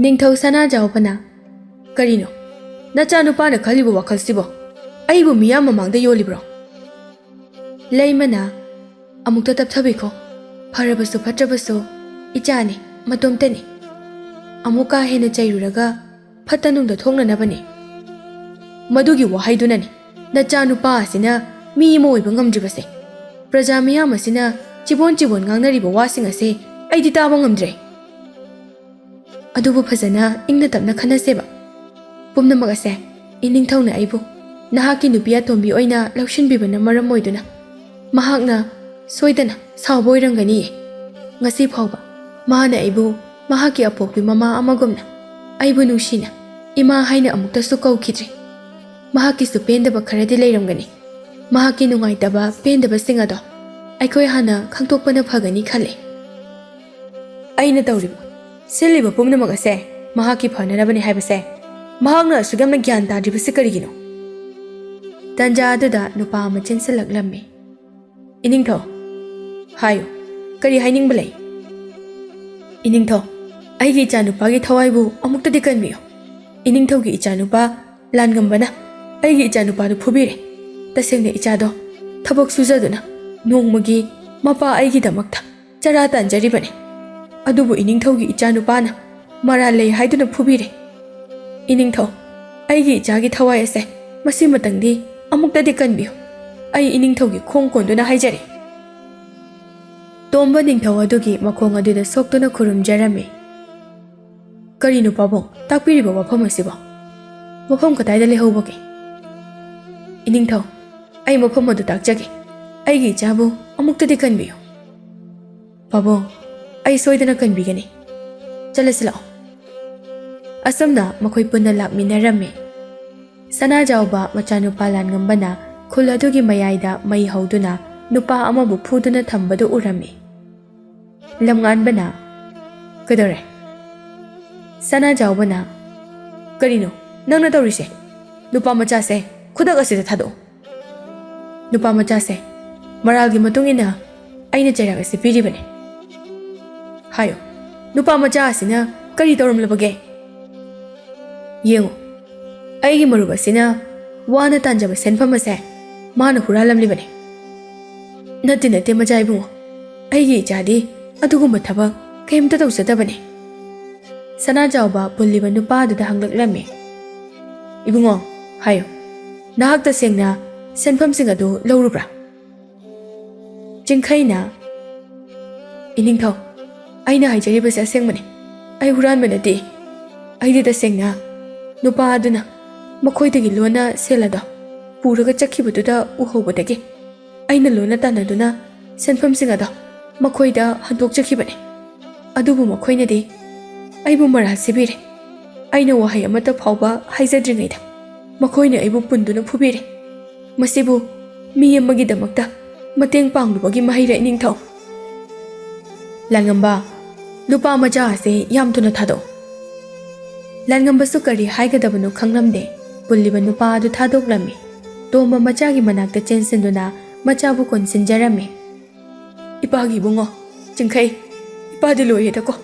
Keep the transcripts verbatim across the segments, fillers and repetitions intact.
ꯅꯤꯡꯊꯧ ꯁꯅꯥꯖꯥꯎꯕꯅ, "ꯀꯔꯤꯅꯣ? ꯅꯆꯥꯅꯨꯄꯥꯅ ꯈꯜꯂꯤꯕ ꯋꯥꯈꯜꯁꯤꯕꯣ? ꯑꯩꯕꯨ ꯃꯤꯌꯥꯝ ꯃꯃꯥꯡꯗ ꯌꯣꯜꯂꯤꯕ꯭ꯔꯣ?" ꯂꯩꯃꯅ ꯑꯃꯨꯛꯇ ꯇꯞꯊꯕꯤꯈꯣ꯫ "ꯐꯔꯕꯁꯨ ꯐꯠꯇ꯭ꯔꯕꯁꯨ ꯏꯆꯥꯅꯤ, ꯃꯇꯣꯝꯇꯅꯤ꯫ ꯑꯃꯨꯛ ꯀꯥ ꯍꯦꯟꯅ ꯆꯩꯔꯨꯔꯒ ꯐꯠꯇ ꯅꯨꯡꯗ ꯊꯣꯛꯅꯅꯕꯅꯤ꯫ ꯃꯗꯨꯒꯤ ꯋꯥꯍꯩꯗꯨꯅꯅꯤ ꯅꯆꯥꯅꯨꯄꯥ ꯑꯁꯤꯅ ꯃꯤ ꯑꯃ ꯑꯣꯏꯕ ꯉꯝꯗ꯭ꯔꯤꯕꯁꯦ꯫ ꯄ꯭ꯔꯖꯥ ꯃꯤꯌꯥꯝ ꯑꯁꯤꯅ ꯆꯤꯕꯣꯟ ꯆꯤꯕꯣꯟ ꯉꯥꯡꯅꯔꯤꯕ ꯋꯥꯁꯤꯡ ꯑꯁꯦ ꯑꯩꯗꯤ ꯇꯥꯕ ꯉꯝꯗ꯭ꯔꯦ꯫ ꯑꯗꯨꯕꯨ ꯐꯖꯅ ꯏꯪꯅ ꯇꯞꯅ ꯈꯟꯅꯁꯦꯕ꯫ ꯄꯨꯝꯅꯃꯛ ꯑꯁꯦ ꯏꯅꯤꯡꯊꯧꯅ ꯑꯩꯕꯨ ꯅꯍꯥꯛꯀꯤ ꯅꯨꯄꯤ ꯑꯇꯣꯝꯕꯤ ꯑꯣꯏꯅ ꯂꯧꯁꯤꯟꯕꯤꯕꯅ ꯃꯔꯝ ꯑꯣꯏꯗꯨꯅ ꯃꯍꯥꯛꯅ ꯁꯣꯏꯗꯅ ꯁꯥꯎꯕ ꯑꯣꯏꯔꯝꯒꯅꯤꯌꯦ꯫ ꯉꯁꯤ ꯐꯥꯎꯕ ꯃꯍꯥꯛꯅ ꯑꯩꯕꯨ ꯃꯍꯥꯛꯀꯤ ꯑꯄꯣꯛꯄꯤ ꯃꯃꯥ ꯑꯃꯒꯨꯝꯅ ꯑꯩꯕꯨ ꯅꯨꯡꯁꯤꯅ ꯏꯃꯥ ꯍꯥꯏꯅ ꯑꯃꯨꯛꯇꯁꯨ ꯀꯧꯈꯤꯗ꯭ꯔꯤ꯫ ꯃꯍꯥꯛꯀꯤꯁꯨ ꯄꯦꯟꯗꯕ ꯈꯔꯗꯤ ꯂꯩꯔꯝꯒꯅꯤ꯫ ꯃꯍꯥꯛꯀꯤ ꯅꯨꯡꯉꯥꯏꯇꯕ ꯄꯦꯟꯗꯕꯁꯤꯡ ꯑꯗꯣ ꯑꯩꯈꯣꯏ ꯍꯥꯟꯅ ꯈꯪꯗꯣꯛꯄꯅ ꯐꯒꯅꯤ ꯈꯜꯂꯦ꯫ ꯑꯩꯅ ꯇꯧꯔꯤꯕ, ꯁꯤꯜꯂꯤꯕ ꯄꯨꯝꯅꯃꯛ ꯑꯁꯦ ꯃꯍꯥꯛꯀꯤ ꯐꯅꯅꯕꯅꯤ ꯍꯥꯏꯕꯁꯦ ꯃꯍꯥꯛꯅ ꯑꯁꯨꯛ ꯌꯥꯝꯅ ꯒ꯭ꯌꯥꯟ ꯇꯥꯗ꯭ꯔꯤꯕꯁꯤ ꯀꯔꯤꯒꯤꯅꯣ?" ꯇꯟꯖꯥ ꯑꯗꯨꯗ ꯅꯨꯄꯥ ꯑꯃ ꯆꯦꯟꯁꯤꯜꯂꯛꯂꯝꯃꯤ꯫ "ꯏꯅꯤꯡꯊꯧ, ꯍꯥꯏꯌꯨ, ꯀꯔꯤ ꯍꯥꯏꯅꯤꯡꯕ ꯂꯩ?" "ꯏꯅꯤꯡꯊꯧ, ꯑꯩꯒꯤ ꯏꯆꯥꯅꯨꯄꯥꯒꯤ ꯊꯋꯥꯏꯕꯨ ꯑꯃꯨꯛꯇꯗꯤ ꯀꯟꯕꯤꯌꯨ꯫ ꯏꯅꯤꯡꯊꯧꯒꯤ ꯏꯆꯥꯅꯨꯄꯥ ꯂꯥꯟꯉꯝꯕꯅ ꯑꯩꯒꯤ ꯏꯆꯥꯅꯨꯄꯥꯗꯨ ꯐꯨꯕꯤꯔꯦ꯫ ꯇꯁꯦꯡꯅ ꯏꯆꯥꯗꯣ ꯊꯕꯛ ꯁꯨꯖꯗꯨꯅ ꯅꯣꯡꯃꯒꯤ ꯃꯄꯥ ꯑꯩꯒꯤꯗꯃꯛꯇ ꯆꯔꯥ ꯇꯥꯟꯖꯔꯤꯕꯅꯤ꯫ ꯑꯗꯨꯕꯨ ꯏꯅꯤꯡꯊꯧꯒꯤ ꯏꯆꯥꯅꯨꯄꯥꯅ ꯃꯔꯥꯜ ꯂꯩ ꯍꯥꯏꯗꯨꯅ ꯐꯨꯕꯤꯔꯦ꯫ ꯏꯅꯤꯡꯊꯧ, ꯑꯩꯒꯤ ꯏꯆꯥꯒꯤ ꯊꯋꯥꯏ ꯑꯁꯦ ꯃꯁꯤꯃꯇꯪꯗꯤ ꯑꯃꯨꯛꯇꯗꯤ ꯀꯟꯕꯤꯌꯨ꯫ ꯑꯩ ꯏꯅꯤꯡꯊꯧꯒꯤ ꯈꯣꯡ ꯀꯣꯟꯗꯨꯅ ꯍꯥꯏꯖꯔꯤ꯫" ꯇꯣꯝꯕ ꯅꯤꯡꯊꯧ ꯑꯗꯨꯒꯤ ꯃꯈꯣꯡ ꯑꯗꯨꯗ ꯁꯣꯛꯇꯨꯅ ꯈꯨꯔꯨꯝꯖꯔꯝꯃꯤ꯫ "ꯀꯔꯤꯅꯣ ꯄꯥꯕꯨꯡ, ꯇꯥꯛꯄꯤꯔꯤꯕ ꯋꯥꯐꯝ ꯑꯁꯤꯕꯣ? ꯃꯐꯝ ꯀꯗꯥꯏꯗ ꯂꯩꯍꯧꯕꯒꯦ?" "ꯏꯅꯤꯡꯊꯧ, ꯑꯩ ꯃꯐꯝ ꯑꯗꯨ ꯇꯥꯛꯆꯒꯦ꯫ ꯑꯩꯒꯤ ꯏꯆꯥꯕꯨ ꯑꯃꯨꯛꯇꯗꯤ ꯀꯟꯕꯤꯌꯨ꯫" "ꯄꯥꯕꯨꯡ, ꯑꯩ ꯁꯣꯏꯗꯅ ꯀꯟꯕꯤꯒꯅꯤ꯫ ꯆꯠꯂꯁꯤ ꯂꯥꯛꯑꯣ꯫" ꯑꯁꯨꯝꯅ ꯃꯈꯣꯏ ꯄꯨꯟꯅ ꯂꯥꯛꯃꯤꯟꯅꯔꯝꯃꯤ꯫ ꯁꯅꯥꯖꯥꯎꯕ ꯃꯆꯥꯅꯨꯄꯥ ꯂꯥꯟꯉꯝꯕꯅ ꯈꯨꯜ ꯑꯗꯨꯒꯤ ꯃꯌꯥꯏꯗ ꯃꯩ ꯍꯧꯗꯨꯅ ꯅꯨꯄꯥ ꯑꯃꯕꯨ ꯐꯨꯗꯨꯅ ꯊꯝꯕꯗꯨ ꯎꯔꯝꯃꯤ꯫ ꯂꯝꯉꯥꯟꯕꯅ, "ꯀꯩꯗꯧꯔꯦ?" ꯁꯅꯥꯖꯥꯎꯕꯅ, "ꯀꯔꯤꯅꯣ ꯅꯪꯅ ꯇꯧꯔꯤꯁꯦ? ꯅꯨꯄꯥ ꯃꯆꯥꯁꯦ ꯈꯨꯗꯛ ꯑꯁꯤꯗ ꯊꯥꯗꯣꯛꯎ꯫ ꯅꯨꯄꯥ ꯃꯆꯥꯁꯦ ꯃꯔꯥꯜꯒꯤ ꯃꯇꯨꯡ ꯏꯟꯅ ꯑꯩꯅ ꯆꯩꯔꯥꯛ ꯑꯁꯤ ꯄꯤꯔꯤꯕꯅꯤ꯫ ꯍꯥꯏꯌꯨ, ꯅꯨꯄꯥ ꯃꯆꯥ ꯑꯁꯤꯅ ꯀꯔꯤ ꯇꯧꯔꯝꯂꯕꯒꯦ? ꯌꯦꯡꯉꯨ, ꯑꯩꯒꯤ ꯃꯔꯨꯞ ꯑꯁꯤꯅ ꯋꯥꯅ ꯇꯥꯟꯖꯕ ꯁꯦꯟꯐꯝ ꯑꯁꯦ ꯃꯥꯅ ꯍꯨꯔꯥꯜꯂꯝꯂꯤꯕꯅꯤ꯫ ꯅꯠꯇꯦ, ꯅꯠꯇꯦ, ꯃꯆꯥ ꯏꯕꯨꯡꯉꯣ, ꯑꯩꯒꯤ ꯏꯆꯥꯗꯤ ꯑꯗꯨꯒꯨꯝꯕ ꯊꯕꯛ ꯀꯔꯤꯝꯇ ꯇꯧꯖꯗꯕꯅꯤ꯫ ꯁꯅꯥꯖꯥꯎꯕ ꯄꯨꯜꯂꯤꯕ ꯅꯨꯄꯥ ꯑꯗꯨꯗ ꯍꯪꯂꯛꯂꯝꯃꯤ꯫ ꯏꯕꯨꯡꯉꯣ, ꯍꯥꯏꯌꯨ, ꯅꯍꯥꯛ ꯇꯁꯦꯡꯅ ꯁꯦꯟꯐꯝꯁꯤꯡ ꯑꯗꯨ ꯂꯧꯔꯨꯕ꯭ꯔꯥ? ꯆꯤꯡꯈꯩꯅ, ꯏꯅꯤꯡꯊꯧ, ꯑꯩꯅ ꯍꯥꯏꯖꯔꯤꯕꯁꯤ ꯑꯁꯦꯡꯕꯅꯤ꯫ ꯑꯩ ꯍꯨꯔꯥꯟꯕ ꯅꯠꯇꯦ꯫ ꯑꯩꯗꯤ ꯇꯁꯦꯡꯅ ꯅꯨꯄꯥ ꯑꯗꯨꯅ ꯃꯈꯣꯏꯗꯒꯤ ꯂꯣꯟꯅ ꯁꯦꯜ ꯑꯗꯣ ꯄꯨꯔꯒ ꯆꯠꯈꯤꯕꯗꯨꯗ ꯎꯍꯧꯕꯗꯒꯤ ꯑꯩꯅ ꯂꯣꯟꯅ ꯇꯥꯟꯅꯗꯨꯅ ꯁꯦꯟꯐꯝꯁꯤꯡ ꯑꯗꯣ ꯃꯈꯣꯏꯗ ꯍꯟꯗꯣꯛꯆꯈꯤꯕꯅꯤ꯫ ꯑꯗꯨꯕꯨ ꯃꯈꯣꯏꯅꯗꯤ ꯑꯩꯕꯨ ꯃꯔꯥꯜ ꯁꯤꯕꯤꯔꯦ꯫ ꯑꯩꯅ ꯋꯥꯍꯩ ꯑꯃꯠꯇ ꯐꯥꯎꯕ ꯍꯥꯏꯖꯗ꯭ꯔꯤꯉꯩꯗ ꯃꯈꯣꯏꯅ ꯑꯩꯕꯨ ꯄꯨꯟꯗꯨꯅ ꯐꯨꯕꯤꯔꯦ꯫ ꯃꯁꯤꯕꯨ ꯃꯤ ꯑꯃꯒꯤꯗꯃꯛꯇ ꯃꯇꯦꯡ ꯄꯥꯡꯂꯨꯕꯒꯤ ꯃꯍꯩꯔ, ꯏꯅꯤꯡꯊꯧ꯫ ꯂꯥꯟꯉꯝꯕ, ꯅꯨꯄꯥ ꯃꯆꯥ ꯑꯁꯤ ꯌꯥꯝ ꯊꯨꯅ ꯊꯥꯗꯣꯛꯎ꯫ ꯂꯥꯟꯉꯝꯕꯁꯨ ꯀꯔꯤ ꯍꯥꯏꯒꯗꯕꯅꯣ ꯈꯪꯂꯝꯗꯦ꯫ ꯄꯨꯜꯂꯤꯕ ꯅꯨꯄꯥ ꯑꯗꯨ ꯊꯥꯗꯣꯛꯂꯝꯃꯤ꯫ ꯇꯣꯝꯕ ꯃꯆꯥꯒꯤ ꯃꯅꯥꯛꯇ ꯆꯦꯟꯁꯤꯟꯗꯨꯅ ꯃꯆꯥꯕꯨ ꯀꯣꯟꯁꯤꯟꯖꯔꯝꯃꯤ꯫ ꯏꯄꯥꯒꯤ ꯏꯕꯨꯡꯉꯣ, ꯆꯤꯡꯈꯩ, ꯏꯄꯥꯗꯤ ꯂꯣꯏꯔꯦꯗꯀꯣ꯫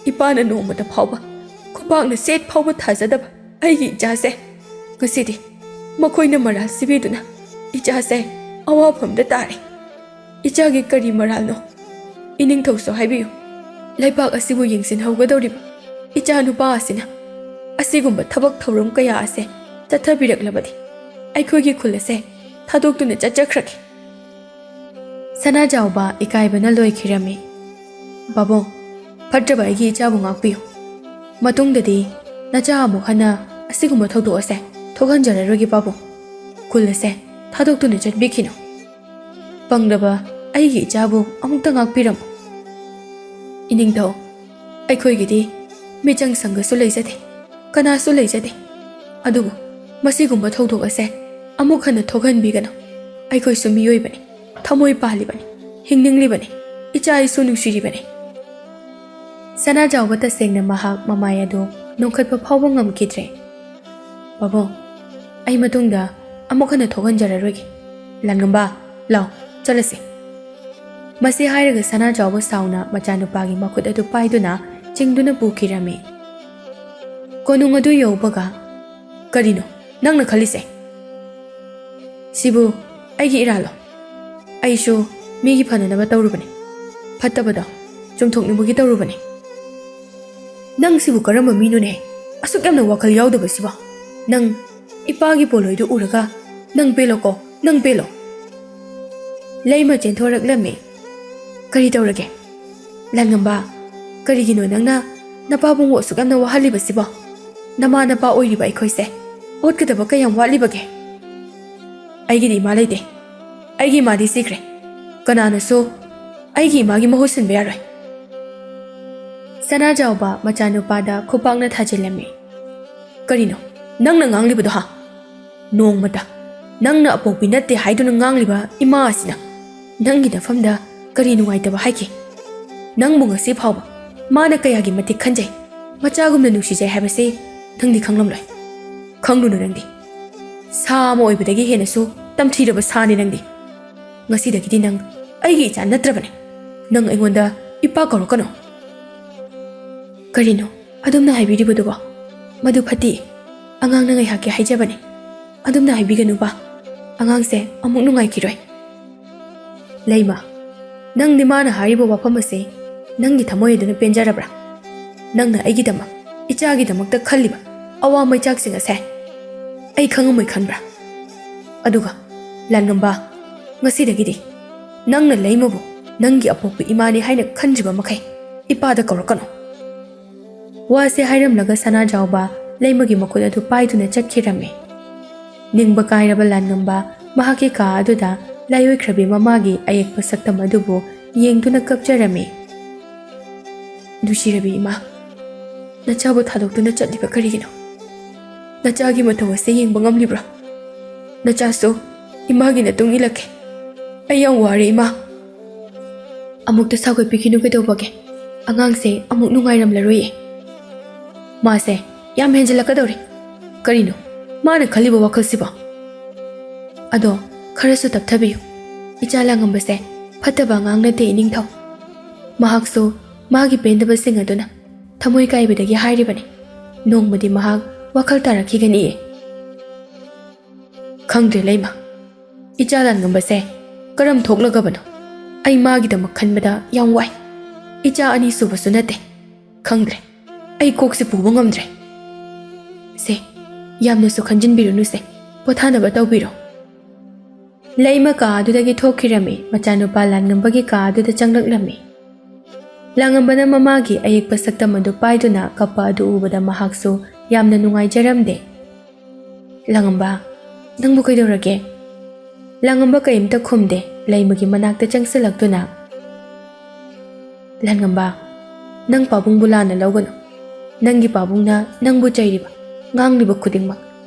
ꯏꯄꯥꯅ ꯅꯣꯡꯃꯇ ꯐꯥꯎꯕ ꯈꯨꯄꯥꯛꯅ ꯁꯦꯠ ꯐꯥꯎꯕ ꯊꯥꯖꯗꯕ ꯑꯩꯒꯤ ꯏꯆꯥꯁꯦ ꯉꯁꯤꯗꯤ ꯃꯈꯣꯏꯅ ꯃꯔꯥꯜ ꯁꯤꯕꯤꯗꯨꯅ ꯏꯆꯥꯁꯦ ꯑꯋꯥꯐꯝꯗ ꯇꯥꯔꯦ꯫ ꯏꯆꯥꯒꯤ ꯀꯔꯤ ꯃꯔꯥꯜꯅꯣ? ꯏꯅꯤꯡꯊꯧꯁꯨ ꯍꯥꯏꯕꯤꯌꯨ꯫ ꯂꯩꯕꯥꯛ ꯑꯁꯤꯕꯨ ꯌꯦꯡꯁꯤꯟꯍꯧꯒꯗꯧꯔꯤꯕ ꯏꯆꯥ ꯅꯨꯄꯥ ꯑꯁꯤꯅ ꯑꯁꯤꯒꯨꯝꯕ ꯊꯕꯛ ꯊꯧꯔꯝ ꯀꯌꯥ ꯑꯁꯦ ꯆꯠꯊꯕꯤꯔꯛꯂꯕꯗꯤ ꯑꯩꯈꯣꯏꯒꯤ ꯈꯨꯜ ꯑꯁꯦ ꯊꯥꯗꯣꯛꯇꯨꯅ ꯆꯠꯆꯈ꯭ꯔꯒꯦ꯫ ꯁꯅꯥꯖꯥꯎꯕ ꯏꯀꯥꯏꯕꯅ ꯂꯣꯏꯈꯤꯔꯝꯃꯤ꯫ ꯄꯥꯕꯨꯡ, ꯐꯠꯇ꯭ꯔꯕ ꯑꯩꯒꯤ ꯏꯆꯥꯕꯨ ꯉꯥꯛꯄꯤꯌꯨ꯫ ꯃꯇꯨꯡꯗꯗꯤ ꯅꯆꯥ ꯑꯃꯨꯛ ꯍꯟꯅ ꯑꯁꯤꯒꯨꯝꯕ ꯊꯧꯗꯣꯛ ꯑꯁꯦ ꯊꯣꯛꯍꯟꯖꯔꯔꯣꯏꯒꯦ ꯄꯥꯕꯨꯡ꯫ ꯈꯨꯜ ꯑꯁꯦ ꯊꯥꯗꯣꯛꯇꯨꯅ ꯆꯠꯄꯤꯈꯤꯅꯨ꯫ ꯄꯪꯂꯕ ꯑꯩꯒꯤ ꯏꯆꯥꯕꯨ ꯑꯃꯨꯛꯇ ꯉꯥꯛꯄꯤꯔꯝꯃꯨ꯫ ꯏꯅꯤꯡꯊꯧ, ꯑꯩꯈꯣꯏꯒꯤꯗꯤ ꯃꯤꯆꯪ ꯁꯪꯒꯁꯨ ꯂꯩꯖꯗꯦ, ꯀꯅꯥꯁꯨ ꯂꯩꯖꯗꯦ꯫ ꯑꯗꯨꯕꯨ ꯃꯁꯤꯒꯨꯝꯕ ꯊꯧꯗꯣꯛ ꯑꯁꯦ ꯑꯃꯨꯛ ꯍꯟꯅ ꯊꯣꯛꯍꯟꯕꯤꯒꯅꯨ꯫ ꯑꯩꯈꯣꯏꯁꯨ ꯃꯤꯑꯣꯏꯕꯅꯤ, ꯊꯃꯣꯏ ꯄꯥꯜꯂꯤꯕꯅꯤ, ꯍꯤꯡꯅꯤꯡꯂꯤꯕꯅꯤ, ꯏꯆꯥ ꯏꯁꯨ ꯅꯨꯡꯁꯤꯔꯤꯕꯅꯤ꯫ ꯁꯅꯥꯖꯥꯎꯕ ꯇꯁꯦꯡꯅ ꯃꯍꯥꯛ ꯃꯃꯥꯏ ꯑꯗꯨ ꯅꯣꯡꯈꯠꯄ ꯐꯥꯎꯕ ꯉꯝꯈꯤꯗ꯭ꯔꯦ꯫ ꯄꯥꯕꯨꯡ, ꯑꯩ ꯃꯇꯨꯡꯗ ꯑꯃꯨꯛ ꯍꯟꯅ ꯊꯣꯛꯍꯟꯖꯔꯔꯣꯏꯒꯦ꯫ ꯂꯥꯟꯉꯝꯕ, ꯂꯥꯎ, ꯆꯠꯂꯁꯤ꯫ ꯃꯁꯤ ꯍꯥꯏꯔꯒ ꯁꯅꯥꯖꯥꯎꯕ ꯁꯥꯎꯅ ꯃꯆꯥꯅꯨꯄꯥꯒꯤ ꯃꯈꯨꯠ ꯑꯗꯨ ꯄꯥꯏꯗꯨꯅ ꯆꯤꯡꯗꯨꯅ ꯄꯨꯈꯤꯔꯝꯃꯤ꯫ ꯀꯣꯅꯨꯡ ꯑꯗꯨ ꯌꯧꯕꯒ, "ꯀꯔꯤꯅꯣ ꯅꯪꯅ ꯈꯜꯂꯤꯁꯦ? ꯁꯤꯕꯨ ꯑꯩꯒꯤ ꯏꯔꯥꯜꯂꯣ? ꯑꯩꯁꯨ ꯃꯤꯒꯤ ꯐꯅꯅꯕ ꯇꯧꯔꯨꯕꯅꯤ, ꯐꯠꯇꯕꯗꯣ ꯆꯨꯝꯊꯣꯛꯅꯕꯒꯤ ꯇꯧꯔꯨꯕꯅꯤ꯫ ꯅꯪ ꯁꯤꯕꯨ ꯀꯔꯝꯕ ꯃꯤꯅꯣꯅꯦ? ꯑꯁꯨꯛ ꯌꯥꯝꯅ ꯋꯥꯈꯜ ꯌꯥꯎꯗꯕꯁꯤꯕꯣ? ꯅꯪ ꯏꯄꯥꯒꯤ ꯄꯣꯂꯣꯏꯗꯨ ꯎꯔꯒ ꯅꯪ ꯄꯦꯜꯂꯣꯀꯣ, ꯅꯪ ꯄꯦꯜꯂꯣ꯫" ꯂꯩꯃ ꯆꯦꯟꯊꯣꯔꯛꯂꯝꯃꯤ꯫ "ꯀꯔꯤ ꯇꯧꯔꯒꯦ? ꯂꯥꯟꯉꯝꯕ, ꯀꯔꯤꯒꯤꯅꯣ ꯅꯪꯅ ꯅꯄꯥꯕꯨꯡꯕꯨ ꯑꯁꯨꯛ ꯌꯥꯝꯅ ꯋꯥꯍꯜꯂꯤꯕꯁꯤꯕꯣ? ꯅꯃꯥ ꯅꯄꯥ ꯑꯣꯏꯔꯤꯕ ꯑꯩꯈꯣꯏꯁꯦ ꯑꯣꯠꯀꯗꯕ ꯀꯌꯥꯝ ꯋꯥꯠꯂꯤꯕꯒꯦ?" "ꯑꯩꯒꯤꯗꯤ ꯏꯃꯥ ꯂꯩꯇꯦ꯫ ꯑꯩꯒꯤ ꯏꯃꯥꯗꯤ ꯁꯤꯈ꯭ꯔꯦ꯫ ꯀꯅꯥꯅꯁꯨ ꯑꯩꯒꯤ ꯏꯃꯥꯒꯤ ꯃꯍꯨꯠ ꯁꯤꯟꯕ ꯌꯥꯔꯣꯏ꯫" ꯁꯅꯥꯖꯥꯎꯕ ꯃꯆꯥꯅꯨꯄꯥꯗ ꯈꯨꯄꯥꯛꯅ ꯊꯥꯖꯤꯜꯂꯝꯃꯤ꯫ "ꯀꯔꯤꯅꯣ ꯅꯪꯅ ꯉꯥꯡꯂꯤꯕꯗꯣ, ꯍꯥ? ꯅꯣꯡꯃꯇ ꯅꯪꯅ ꯑꯄꯣꯛꯄꯤ ꯅꯠꯇꯦ ꯍꯥꯏꯗꯨꯅ ꯉꯥꯡꯂꯤꯕ ꯏꯃꯥ ꯑꯁꯤꯅ ꯅꯪꯒꯤ ꯅꯐꯝꯗ ꯀꯔꯤ ꯅꯨꯡꯉꯥꯏꯇꯕ ꯍꯥꯏꯈꯤ? ꯅꯪꯕꯨ ꯉꯁꯤ ꯐꯥꯎꯕ ꯃꯥꯅ ꯀꯌꯥꯒꯤ ꯃꯇꯤꯛ ꯈꯟꯖꯩ, ꯃꯆꯥꯒꯨꯝꯅ ꯅꯨꯡꯁꯤꯖꯩ ꯍꯥꯏꯕꯁꯤ ꯅꯪꯗꯤ ꯈꯪꯂꯝꯂꯣꯏ꯫ ꯈꯪꯂꯨꯅꯨ ꯅꯪꯗꯤ꯫ ꯁꯥ ꯑꯃ ꯑꯣꯏꯕꯗꯒꯤ ꯍꯦꯟꯅꯁꯨ ꯇꯝꯊꯤꯔꯕ ꯁꯥꯅꯤ ꯅꯪꯗꯤ꯫ ꯉꯁꯤꯗꯒꯤꯗꯤ ꯅꯪ ꯑꯩꯒꯤ ꯏꯆꯥ ꯅꯠꯇ꯭ꯔꯕꯅꯤ꯫ ꯅꯪ ꯑꯩꯉꯣꯟꯗ ꯏꯄꯥ ꯀꯧꯔꯛꯀꯅꯨ꯫" "ꯀꯔꯤꯅꯣ ꯑꯗꯨꯝꯅ ꯍꯥꯏꯕꯤꯔꯤꯕꯗꯨꯕꯣ? ꯃꯗꯨ ꯐꯠꯇꯦ꯫ ꯑꯉꯥꯡꯅ ꯉꯥꯏꯍꯥꯛꯀꯤ ꯍꯥꯏꯖꯕꯅꯤ꯫ ꯑꯗꯨꯝꯅ ꯍꯥꯏꯕꯤꯒꯅꯨꯕ꯫ ꯑꯉꯥꯡꯁꯦ ꯑꯃꯨꯛ ꯅꯨꯡꯉꯥꯏꯈꯤꯔꯣꯏ꯫" "ꯂꯩꯃ, ꯅꯪꯗꯤ ꯃꯥꯅ ꯍꯥꯏꯔꯤꯕ ꯋꯥꯐꯝ ꯑꯁꯦ ꯅꯪꯒꯤ ꯊꯃꯣꯏ ꯑꯗꯨꯅ ꯄꯦꯟꯖꯔꯕ꯭ꯔꯥ? ꯅꯪꯅ ꯑꯩꯒꯤꯗꯃꯛ, ꯏꯆꯥꯒꯤꯗꯃꯛꯇ ꯈꯜꯂꯤꯕ ꯑꯋꯥ ꯃꯩꯆꯥꯛꯁꯤꯡ ꯑꯁꯦ ꯑꯩ ꯈꯪꯉꯝꯃꯣꯏ ꯈꯟꯕ꯭ꯔꯥ? ꯑꯗꯨꯒ ꯂꯥꯟꯉꯝꯕ, ꯉꯁꯤꯗꯒꯤꯗꯤ ꯅꯪꯅ ꯂꯩꯃꯕꯨ ꯅꯪꯒꯤ ꯑꯄꯣꯛꯄ ꯏꯃꯥꯅꯤ ꯍꯥꯏꯅ ꯈꯟꯗ꯭ꯔꯤꯕ ꯃꯈꯩ ꯏꯄꯥꯗ ꯀꯧꯔꯛꯀꯅꯨ꯫" ꯋꯥꯁꯦ ꯍꯥꯏꯔꯝꯂꯒ ꯁꯅꯥꯖꯥꯎꯕ ꯂꯩꯃꯒꯤ ꯃꯈꯨꯠ ꯑꯗꯨ ꯄꯥꯏꯗꯨꯅ ꯆꯠꯈꯤꯔꯝꯃꯤ꯫ ꯅꯤꯡꯕ ꯀꯥꯏꯔꯕ ꯂꯥꯟꯉꯝꯕ ꯃꯍꯥꯛꯀꯤ ꯀꯥ ꯑꯗꯨꯗ ꯂꯥꯏꯑꯣꯏꯈ꯭ꯔꯕꯤ ꯃꯃꯥꯒꯤ ꯑꯌꯦꯛꯄ ꯁꯛꯇꯝ ꯑꯗꯨꯕꯨ ꯌꯦꯡꯗꯨꯅ ꯀꯞꯆꯔꯝꯃꯤ꯫ "ꯅꯨꯡꯁꯤꯔꯕꯤ ꯏꯃꯥ, ꯅꯆꯥꯕꯨ ꯊꯥꯗꯣꯛꯇꯨꯅ ꯆꯠꯂꯤꯕ ꯀꯔꯤꯒꯤꯅꯣ? ꯅꯆꯥꯒꯤ ꯃꯇꯧ ꯑꯁꯤ ꯌꯦꯡꯕ ꯉꯝꯂꯤꯕ꯭ꯔꯥ? ꯅꯆꯥꯁꯨ ꯏꯃꯥꯒꯤ ꯅꯇꯨꯡ ꯏꯜꯂꯛꯀꯦ꯫ ꯑꯩ ꯌꯥꯝ ꯋꯥꯔꯦ ꯏꯃꯥ꯫" "ꯑꯃꯨꯛꯇ ꯁꯥꯎꯒꯠꯄꯤꯈꯤꯅꯨ ꯀꯩꯗꯧꯕꯒꯦ? ꯑꯉꯥꯡꯁꯦ ꯑꯃꯨꯛ ꯅꯨꯡꯉꯥꯏꯔꯝꯂꯔꯣꯏꯌꯦ꯫ ꯃꯥꯁꯦ ꯌꯥꯝ ꯍꯦꯟꯖꯤꯜꯂꯛꯀꯗꯧꯔꯦ꯫ ꯀꯔꯤꯅꯣ ꯃꯥꯅ ꯈꯜꯂꯤꯕ ꯋꯥꯈꯜꯁꯤꯕꯣ? ꯑꯗꯣ ꯈꯔꯁꯨ ꯇꯞꯊꯕꯤꯌꯨ꯫ ꯏꯆꯥ ꯂꯥꯡꯉꯝꯕꯁꯦ ꯐꯠꯇꯕ ꯑꯉꯥꯡ ꯅꯠꯇꯦ ꯏꯅꯤꯡꯊꯧ꯫ ꯃꯍꯥꯛꯁꯨ ꯃꯥꯒꯤ ꯄꯦꯟꯗꯕꯁꯤꯡ ꯑꯗꯨꯅ ꯊꯃꯣꯏ ꯀꯥꯏꯕꯗꯒꯤ ꯍꯥꯏꯔꯤꯕꯅꯤ꯫ ꯅꯣꯡꯃꯗꯤ ꯃꯍꯥꯛ ꯋꯥꯈꯜ ꯇꯥꯔꯛꯈꯤꯒꯅꯤꯌꯦ꯫ ꯈꯪꯗ꯭ꯔꯦ ꯂꯩꯃ, ꯏꯆꯥ ꯂꯥꯟꯉꯝꯕꯁꯦ ꯀꯔꯝ ꯊꯣꯛꯂꯒꯕꯅꯣ? ꯑꯩ ꯃꯥꯒꯤꯗꯃꯛ ꯈꯟꯕꯗ ꯌꯥꯝ ꯋꯥꯏ꯫ ꯏꯆꯥ ꯑꯅꯤ ꯁꯨꯕꯁꯨ ꯅꯠꯇꯦ꯫ ꯈꯪꯗ꯭ꯔꯦ, ꯑꯩ ꯀꯣꯛꯁꯦ ꯄꯨꯕ ꯉꯝꯗ꯭ꯔꯦ꯫ ꯁꯦ, ꯌꯥꯝꯅꯁꯨ ꯈꯟꯖꯤꯟꯕꯤꯔꯨꯅꯨꯁꯦ, ꯄꯣꯊꯥꯅꯕ ꯇꯧꯕꯤꯔꯣ꯫ ꯂꯩꯃ ꯀꯥ ꯑꯗꯨꯗꯒꯤ ꯊꯣꯛꯈꯤꯔꯝꯃꯤ꯫ ꯃꯆꯥꯅꯨꯄꯥ ꯂꯥꯟꯉꯝꯕꯒꯤ ꯀꯥ ꯑꯗꯨꯗ ꯆꯪꯂꯛꯂꯝꯃꯤ꯫ ꯂꯥꯡꯉꯝꯕꯅ ꯃꯃꯥꯒꯤ ꯑꯌꯦꯛꯄ ꯁꯛꯇꯝ ꯑꯗꯨ ꯄꯥꯏꯗꯨꯅ ꯀꯞꯄ ꯑꯗꯨ ꯎꯕꯗ ꯃꯍꯥꯛꯁꯨ ꯌꯥꯝꯅ ꯅꯨꯡꯉꯥꯏꯖꯔꯝꯗꯦ꯫ "ꯂꯥꯡꯉꯝꯕ, ꯅꯪꯕꯨ ꯀꯩꯗꯧꯔꯒꯦ?" ꯂꯥꯡꯉꯝꯕ ꯀꯔꯤꯝꯇ ꯈꯨꯝꯗꯦ, ꯂꯩꯃꯒꯤ ꯃꯅꯥꯛꯇ ꯆꯪꯁꯤꯜꯂꯛꯇꯨꯅ, "ꯂꯥꯡꯉꯝꯕ, ꯅꯪ ꯄꯥꯕꯨꯡꯕꯨ ꯂꯥꯟꯅ ꯂꯧꯒꯅꯨ꯫ ꯅꯪꯒꯤ ꯄꯥꯕꯨꯡꯅ ꯅꯪꯕꯨ ꯆꯩꯔꯤꯕ, ꯉꯥꯡꯂꯤꯕ ꯈꯨꯗꯤꯡꯃꯛ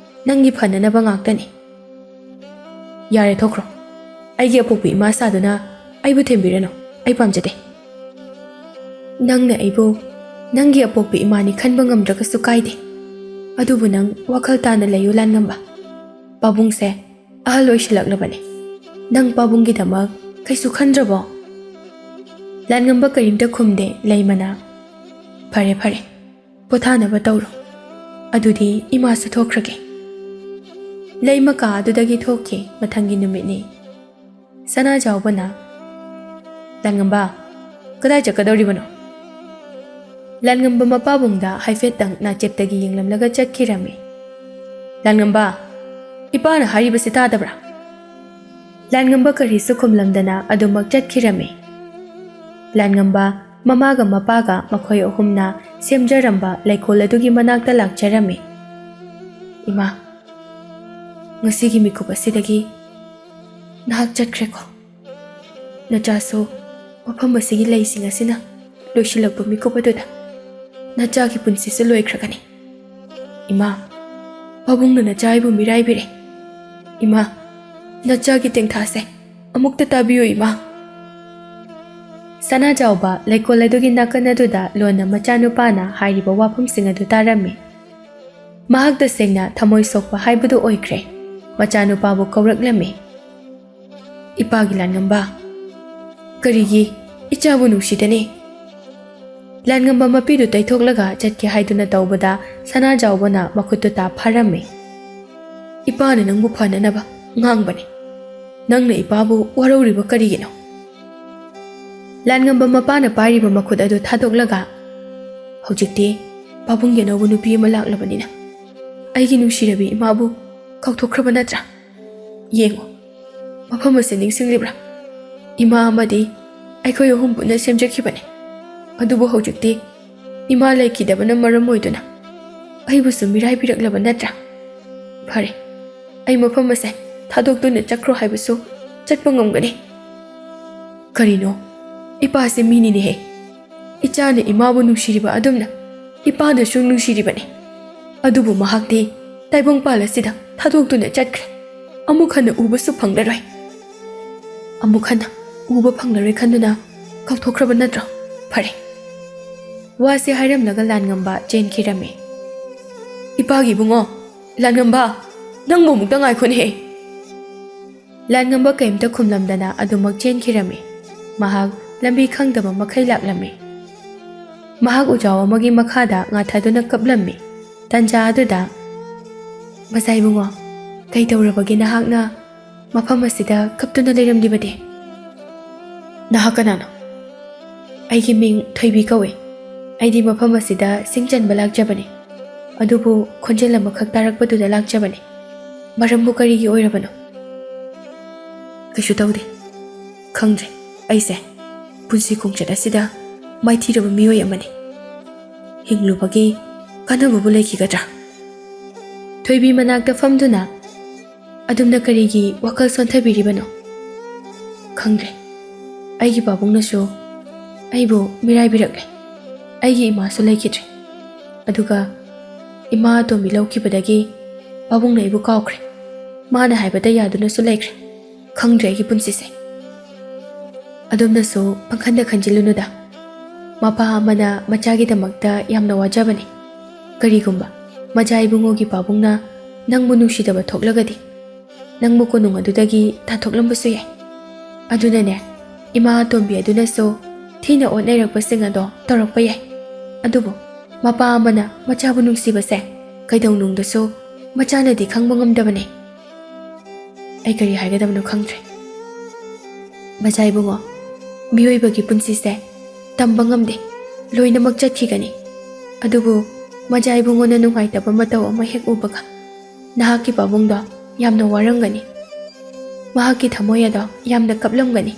ꯅꯪꯒꯤ ꯐꯅꯅꯕ ꯉꯥꯛꯇꯅꯤ꯫ ꯌꯥꯔꯦ, ꯊꯣꯛꯈ꯭ꯔꯣ꯫ ꯑꯩꯒꯤ ꯑꯄꯣꯛꯄꯤ ꯏꯃꯥ ꯁꯥꯗꯨꯅ ꯑꯩꯕꯨ ꯊꯦꯝꯕꯤꯔꯅꯨ, ꯑꯩ ꯄꯥꯝꯖꯗꯦ꯫ ꯅꯪꯅ ꯑꯩꯕꯨ ꯅꯪꯒꯤ ꯑꯄꯣꯛꯄꯤ ꯏꯃꯥꯅꯤ ꯈꯟꯕ ꯉꯝꯗ꯭ꯔꯒꯁꯨ ꯀꯥꯏꯗꯦ, ꯑꯗꯨꯕꯨ ꯅꯪ ꯋꯥꯈꯜ ꯇꯥꯅ ꯂꯩꯌꯨ ꯂꯥꯟꯉꯝꯕ꯫ ꯄꯥꯕꯨꯡꯁꯦ ꯑꯍꯜ ꯑꯣꯏꯁꯤꯜꯂꯛꯂꯕꯅꯤ꯫ ꯅꯪ ꯄꯥꯕꯨꯡꯒꯤꯗꯃꯛ ꯀꯩꯁꯨ ꯈꯟꯗ꯭ꯔꯕꯣ?" ꯂꯥꯟꯉꯝꯕ ꯀꯔꯤꯝꯇ ꯈꯨꯝꯗꯦ꯫ ꯂꯩꯃꯅ, "ꯐꯔꯦ, ꯐꯔꯦ, ꯄꯣꯊꯥꯅꯕ ꯇꯧꯔꯣ꯫ ꯑꯗꯨꯗꯤ ꯏꯃꯥꯁꯨ ꯊꯣꯛꯈ꯭ꯔꯒꯦ꯫" ꯂꯩꯃ ꯀꯥ ꯑꯗꯨꯗꯒꯤ ꯊꯣꯛꯈꯤ꯫ ꯃꯊꯪꯒꯤ ꯅꯨꯃꯤꯠꯅꯤ꯫ ꯁꯅꯥꯖꯥꯎꯕꯅ, "ꯂꯥꯟꯉꯝꯕ, ꯀꯗꯥꯏ ꯆꯠꯀꯗꯧꯔꯤꯕꯅꯣ?" ꯂꯥꯟꯉꯝꯕ ꯃꯄꯥꯕꯨꯡꯗ ꯍꯥꯏꯐꯦꯠꯇꯪ ꯅꯥꯆꯦꯞꯇꯒꯤ ꯌꯦꯡꯂꯝꯂꯒ ꯆꯠꯈꯤꯔꯝꯃꯤ꯫ "ꯂꯥꯟꯉꯝꯕ, ꯏꯄꯥꯅ ꯍꯥꯏꯔꯤꯕꯁꯤ ꯇꯥꯗꯕ꯭ꯔꯥ?" ꯂꯥꯟꯉꯝꯕ ꯀꯔꯤꯁꯨ ꯈꯨꯝꯂꯝꯗꯅ ꯑꯗꯨꯃꯛ ꯆꯠꯈꯤꯔꯝꯃꯤ꯫ ꯂꯥꯟꯉꯝꯕ ꯃꯃꯥꯒ ꯃꯄꯥꯒ ꯃꯈꯣꯏ ꯑꯍꯨꯝꯅ ꯁꯦꯝꯖꯔꯝꯕ ꯂꯩꯀꯣꯜ ꯑꯗꯨꯒꯤ ꯃꯅꯥꯛꯇ ꯂꯥꯛꯆꯔꯝꯃꯤ꯫ "ꯏꯃꯥ, ꯉꯁꯤꯒꯤ ꯃꯤꯀꯨꯞ ꯑꯁꯤꯗꯒꯤ ꯅꯍꯥꯛ ꯆꯠꯈ꯭ꯔꯦꯀꯣ꯫ ꯅꯆꯥꯁꯨ ꯃꯐꯝ ꯑꯁꯤꯒꯤ ꯂꯩꯁꯤꯡ ꯑꯁꯤꯅ ꯂꯣꯏꯁꯤꯜꯂꯛꯄ ꯃꯤꯀꯨꯞ ꯑꯗꯨꯗ ꯅꯆꯥꯒꯤ ꯄꯨꯟꯁꯤꯁꯨ ꯂꯣꯏꯈ꯭ꯔꯒꯅꯤ꯫ ꯏꯃꯥ, ꯄꯥꯕꯨꯡꯅ ꯅꯆꯥ ꯑꯩꯕꯨ ꯃꯤꯔꯥꯏꯕꯤꯔꯦ꯫ ꯏꯃꯥ, ꯅꯆꯥꯒꯤ ꯇꯦꯡꯊꯥꯁꯦ ꯑꯃꯨꯛꯇ ꯇꯥꯕꯤꯌꯨ ꯏꯃꯥ꯫" ꯁꯅꯥꯖꯥꯎꯕ ꯂꯩꯀꯣꯜ ꯑꯗꯨꯒꯤ ꯅꯥꯀꯟ ꯑꯗꯨꯗ ꯂꯣꯟꯅ ꯃꯆꯥꯅꯨꯄꯥꯅ ꯍꯥꯏꯔꯤꯕ ꯋꯥꯐꯝꯁꯤꯡ ꯑꯗꯨ ꯇꯥꯔꯝꯃꯤ꯫ ꯃꯍꯥꯛ ꯇꯁꯦꯡꯅ ꯊꯃꯣꯏ ꯁꯣꯛꯄ ꯍꯥꯏꯕꯗꯨ ꯑꯣꯏꯈ꯭ꯔꯦ꯫ ꯃꯆꯥꯅꯨꯄꯥꯕꯨ ꯀꯧꯔꯛꯂꯝꯃꯤ꯫ "ꯏꯄꯥꯒꯤ ꯂꯥꯟꯉꯝꯕ, ꯀꯔꯤꯒꯤ ꯏꯆꯥꯕꯨ ꯅꯨꯡꯁꯤꯗꯅꯤ?" ꯂꯥꯟꯉꯝꯕ ꯃꯄꯤꯗꯨ ꯇꯩꯊꯣꯛꯂꯒ ꯆꯠꯀꯦ ꯍꯥꯏꯗꯨꯅ ꯇꯧꯕꯗ ꯁꯅꯥꯖꯥꯎꯕꯅ ꯃꯈꯨꯠꯇꯨ ꯇꯥ ꯐꯥꯔꯝꯃꯤ꯫ "ꯏꯄꯥꯅ ꯅꯪꯕꯨ ꯐꯅꯅꯕ ꯉꯥꯡꯕꯅꯤ꯫ ꯅꯪꯅ ꯏꯄꯥꯕꯨ ꯋꯥꯔꯧꯔꯤꯕ ꯀꯔꯤꯒꯤꯅꯣ?" ꯂꯥꯟꯉꯝꯕ ꯃꯄꯥꯅ ꯄꯥꯏꯔꯤꯕ ꯃꯈꯨꯠ ꯑꯗꯨ ꯊꯥꯗꯣꯛꯂꯒ, "ꯍꯧꯖꯤꯛꯇꯤ ꯄꯥꯕꯨꯡꯒꯤ ꯑꯅꯧꯕ ꯅꯨꯄꯤ ꯑꯃ ꯂꯥꯛꯂꯕꯅꯤꯅ ꯑꯩꯒꯤ ꯅꯨꯡꯁꯤꯔꯕꯤ ꯏꯃꯥꯕꯨ ꯀꯥꯎꯊꯣꯛꯈ꯭ꯔꯕ ꯅꯠꯇ꯭ꯔꯥ? ꯌꯦꯡꯉꯨ, ꯃꯐꯝ ꯑꯁꯤ ꯅꯤꯡꯁꯤꯡꯂꯤꯕ꯭ꯔꯥ? ꯏꯃꯥ ꯑꯃꯗꯤ ꯑꯩꯈꯣꯏ ꯑꯍꯨꯝ ꯄꯨꯟꯅ ꯁꯦꯝꯖꯈꯤꯕꯅꯤ꯫ ꯑꯗꯨꯕꯨ ꯍꯧꯖꯤꯛꯇꯤ ꯏꯃꯥ ꯂꯩꯈꯤꯗꯕꯅ ꯃꯔꯝ ꯑꯣꯏꯗꯨꯅ ꯑꯩꯕꯨꯁꯨ ꯃꯤꯔꯥꯏꯕꯤꯔꯛꯂꯕ ꯅꯠꯇ꯭ꯔꯥ? ꯐꯔꯦ, ꯑꯩ ꯃꯐꯝ ꯑꯁꯦ ꯊꯥꯗꯣꯛꯇꯨꯅ ꯆꯠꯈ꯭ꯔꯣ ꯍꯥꯏꯕꯁꯨ ꯆꯠꯄ ꯉꯝꯒꯅꯤ꯫" "ꯀꯔꯤꯅꯣ? ꯏꯄꯥꯁꯦ ꯃꯤꯅꯤꯅꯦꯍꯦ꯫ ꯏꯆꯥꯅ ꯏꯃꯥꯕꯨ ꯅꯨꯡꯁꯤꯔꯤꯕ ꯑꯗꯨꯝꯅ ꯏꯄꯥꯅꯁꯨ ꯅꯨꯡꯁꯤꯔꯤꯕꯅꯤ꯫ ꯑꯗꯨꯕꯨ ꯃꯍꯥꯛꯇꯤ ꯇꯥꯏꯕꯪꯄꯥꯜ ꯑꯁꯤꯗ ꯊꯥꯗꯣꯛꯇꯨꯅ ꯆꯠꯈ꯭ꯔꯦ꯫ ꯑꯃꯨꯛ ꯍꯟꯅ ꯎꯕꯁꯨ ꯐꯪꯂꯔꯣꯏ꯫ ꯑꯃꯨꯛ ꯍꯟꯅ ꯎꯕ ꯐꯪꯂꯔꯣꯏ ꯈꯟꯗꯨꯅ ꯀꯥꯎꯊꯣꯛꯈ꯭ꯔꯕ ꯅꯠꯇ꯭ꯔꯣ? ꯐꯔꯦ꯫" ꯋꯥꯁꯦ ꯍꯥꯏꯔꯝꯂꯒ ꯂꯥꯟꯉꯝꯕ ꯆꯦꯟꯈꯤꯔꯝꯃꯤ꯫ "ꯏꯄꯥꯒꯤ ꯏꯕꯨꯡꯉꯣ, ꯂꯥꯟꯉꯝꯕ, ꯅꯪꯕꯨ ꯑꯃꯨꯛꯇ ꯉꯥꯏꯈꯣꯅꯦꯍꯦ!" ꯂꯥꯟꯉꯝꯕ ꯀꯔꯤꯝꯇ ꯈꯨꯝꯂꯝꯗꯅ ꯑꯗꯨꯃꯛ ꯆꯦꯟꯈꯤꯔꯝꯃꯤ꯫ ꯃꯍꯥꯛ ꯂꯝꯕꯤ ꯈꯪꯗꯕ ꯃꯈꯩ ꯂꯥꯛꯂꯝꯃꯤ꯫ ꯃꯍꯥꯛ ꯎꯖꯥꯎ ꯑꯃꯒꯤ ꯃꯈꯥꯗ ꯉꯥꯊꯗꯨꯅ ꯀꯞꯂꯝꯃꯤ꯫ ꯇꯟꯖꯥ ꯑꯗꯨꯗ, "ꯃꯆꯥ ꯏꯕꯨꯡꯉꯣ, ꯀꯩ ꯇꯧꯔꯕꯒꯦ ꯅꯍꯥꯛꯅ ꯃꯐꯝ ꯑꯁꯤꯗ ꯀꯞꯇꯨꯅ ꯂꯩꯔꯝꯂꯤꯕꯗꯤ?" "ꯅꯍꯥꯛ ꯀꯅꯥꯅꯣ?" "ꯑꯩꯒꯤ ꯃꯤꯡ ꯊꯣꯏꯕꯤ ꯀꯧꯏ꯫ ꯑꯩꯗꯤ ꯃꯐꯝ ꯑꯁꯤꯗ ꯁꯤꯡ ꯆꯟꯕ ꯂꯥꯛꯆꯕꯅꯤ꯫ ꯑꯗꯨꯕꯨ ꯈꯣꯟꯖꯦꯜ ꯑꯃꯈꯛ ꯇꯥꯔꯛꯄꯗꯨꯗ ꯂꯥꯛꯆꯕꯅꯤ꯫ ꯃꯔꯝꯕꯨ ꯀꯔꯤꯒꯤ ꯑꯣꯏꯔꯕꯅꯣ?" "ꯀꯩꯁꯨ ꯇꯧꯗꯦ꯫ ꯈꯪꯗ꯭ꯔꯦ, ꯑꯩꯁꯦ ꯄꯨꯟꯁꯤ ꯈꯣꯡꯆꯠ ꯑꯁꯤꯗ ꯃꯥꯏꯊꯤꯔꯕ ꯃꯤꯑꯣꯏ ꯑꯃꯅꯤ꯫ ꯍꯤꯡꯂꯨꯕꯒꯤ ꯀꯥꯟꯅꯕꯕꯨ ꯂꯩꯈꯤꯒꯗ꯭ꯔꯥ?" ꯊꯣꯏꯕꯤ ꯃꯅꯥꯛꯇ ꯐꯝꯗꯨꯅ, "ꯑꯗꯣꯝꯅ ꯀꯔꯤꯒꯤ ꯋꯥꯈꯜ ꯁꯣꯟꯊꯕꯤꯔꯤꯕꯅꯣ?" "ꯈꯪꯗ꯭ꯔꯦ꯫ ꯑꯩꯒꯤ ꯄꯥꯕꯨꯡꯅꯁꯨ ꯑꯩꯕꯨ ꯃꯤꯔꯥꯏꯕꯤꯔꯛꯂꯦ꯫ ꯑꯩꯒꯤ ꯏꯃꯥꯁꯨ ꯂꯩꯈꯤꯗ꯭ꯔꯦ꯫ ꯑꯗꯨꯒ ꯏꯃꯥ ꯑꯇꯣꯝꯕꯤ ꯂꯧꯈꯤꯕꯗꯒꯤ ꯄꯥꯕꯨꯡꯅ ꯑꯩꯕꯨ ꯀꯥꯎꯈ꯭ꯔꯦ꯫ ꯃꯥꯅ ꯍꯥꯏꯕꯗ ꯌꯥꯗꯨꯅꯁꯨ ꯂꯩꯈ꯭ꯔꯦ꯫ ꯈꯪꯗ꯭ꯔꯦ ꯑꯩꯒꯤ ꯄꯨꯟꯁꯤꯁꯦ꯫" "ꯑꯗꯣꯝꯅꯁꯨ ꯄꯪꯈꯟꯗ ꯈꯟꯖꯤꯜꯂꯨꯅꯨꯗ꯫ ꯃꯄꯥ ꯑꯃꯅ ꯃꯆꯥꯒꯤꯗꯃꯛꯇ ꯌꯥꯝꯅ ꯋꯥꯖꯕꯅꯤ꯫ ꯀꯔꯤꯒꯨꯝꯕ ꯃꯆꯥ ꯏꯕꯨꯡꯉꯣꯒꯤ ꯄꯥꯕꯨꯡꯅ ꯅꯪꯕꯨ ꯅꯨꯡꯁꯤꯗꯕ ꯊꯣꯛꯂꯒꯗꯤ, ꯅꯪꯕꯨ ꯀꯣꯅꯨꯡ ꯑꯗꯨꯗꯒꯤ ꯇꯥꯟꯊꯣꯛꯂꯝꯕꯁꯨ ꯌꯥꯏ꯫ ꯑꯗꯨꯅꯅꯦ, ꯏꯃꯥ ꯑꯇꯣꯝꯕꯤ ꯑꯗꯨꯅꯁꯨ ꯊꯤꯅ ꯑꯣꯠꯅꯔꯛꯄꯁꯤꯡ ꯑꯗꯣ ꯇꯧꯔꯛꯄ ꯌꯥꯏ꯫ ꯑꯗꯨꯕꯨ ꯃꯄꯥ ꯑꯃꯅ ꯃꯆꯥꯕꯨ ꯅꯨꯡꯁꯤꯕꯁꯦ ꯀꯩꯗꯧꯅꯨꯡꯗꯁꯨ ꯃꯆꯥꯅꯗꯤ ꯈꯪꯕ ꯉꯝꯗꯕꯅꯤ꯫ ꯑꯩ ꯀꯔꯤ ꯍꯥꯏꯒꯗꯕꯅꯣ ꯈꯪꯗ꯭ꯔꯦ꯫ ꯃꯆꯥ ꯏꯕꯨꯡꯉꯣ, ꯃꯤꯑꯣꯏꯕꯒꯤ ꯄꯨꯟꯁꯤꯁꯦ ꯇꯝꯕ ꯉꯝꯗꯦ, ꯂꯣꯏꯅꯃꯛ ꯆꯠꯈꯤꯒꯅꯤ꯫ ꯑꯗꯨꯕꯨ ꯃꯆꯥ ꯏꯕꯨꯡꯉꯣꯅ ꯅꯨꯡꯉꯥꯏꯇꯕ ꯃꯇꯧ ꯑꯃ ꯍꯦꯛ ꯎꯕꯒ ꯅꯍꯥꯛꯀꯤ ꯄꯥꯕꯨꯡꯗꯣ ꯌꯥꯝꯅ ꯋꯥꯔꯝꯒꯅꯤ꯫ ꯃꯍꯥꯛꯀꯤ ꯊꯃꯣꯏ ꯑꯗꯣ ꯌꯥꯝꯅ ꯀꯞꯂꯝꯒꯅꯤ꯫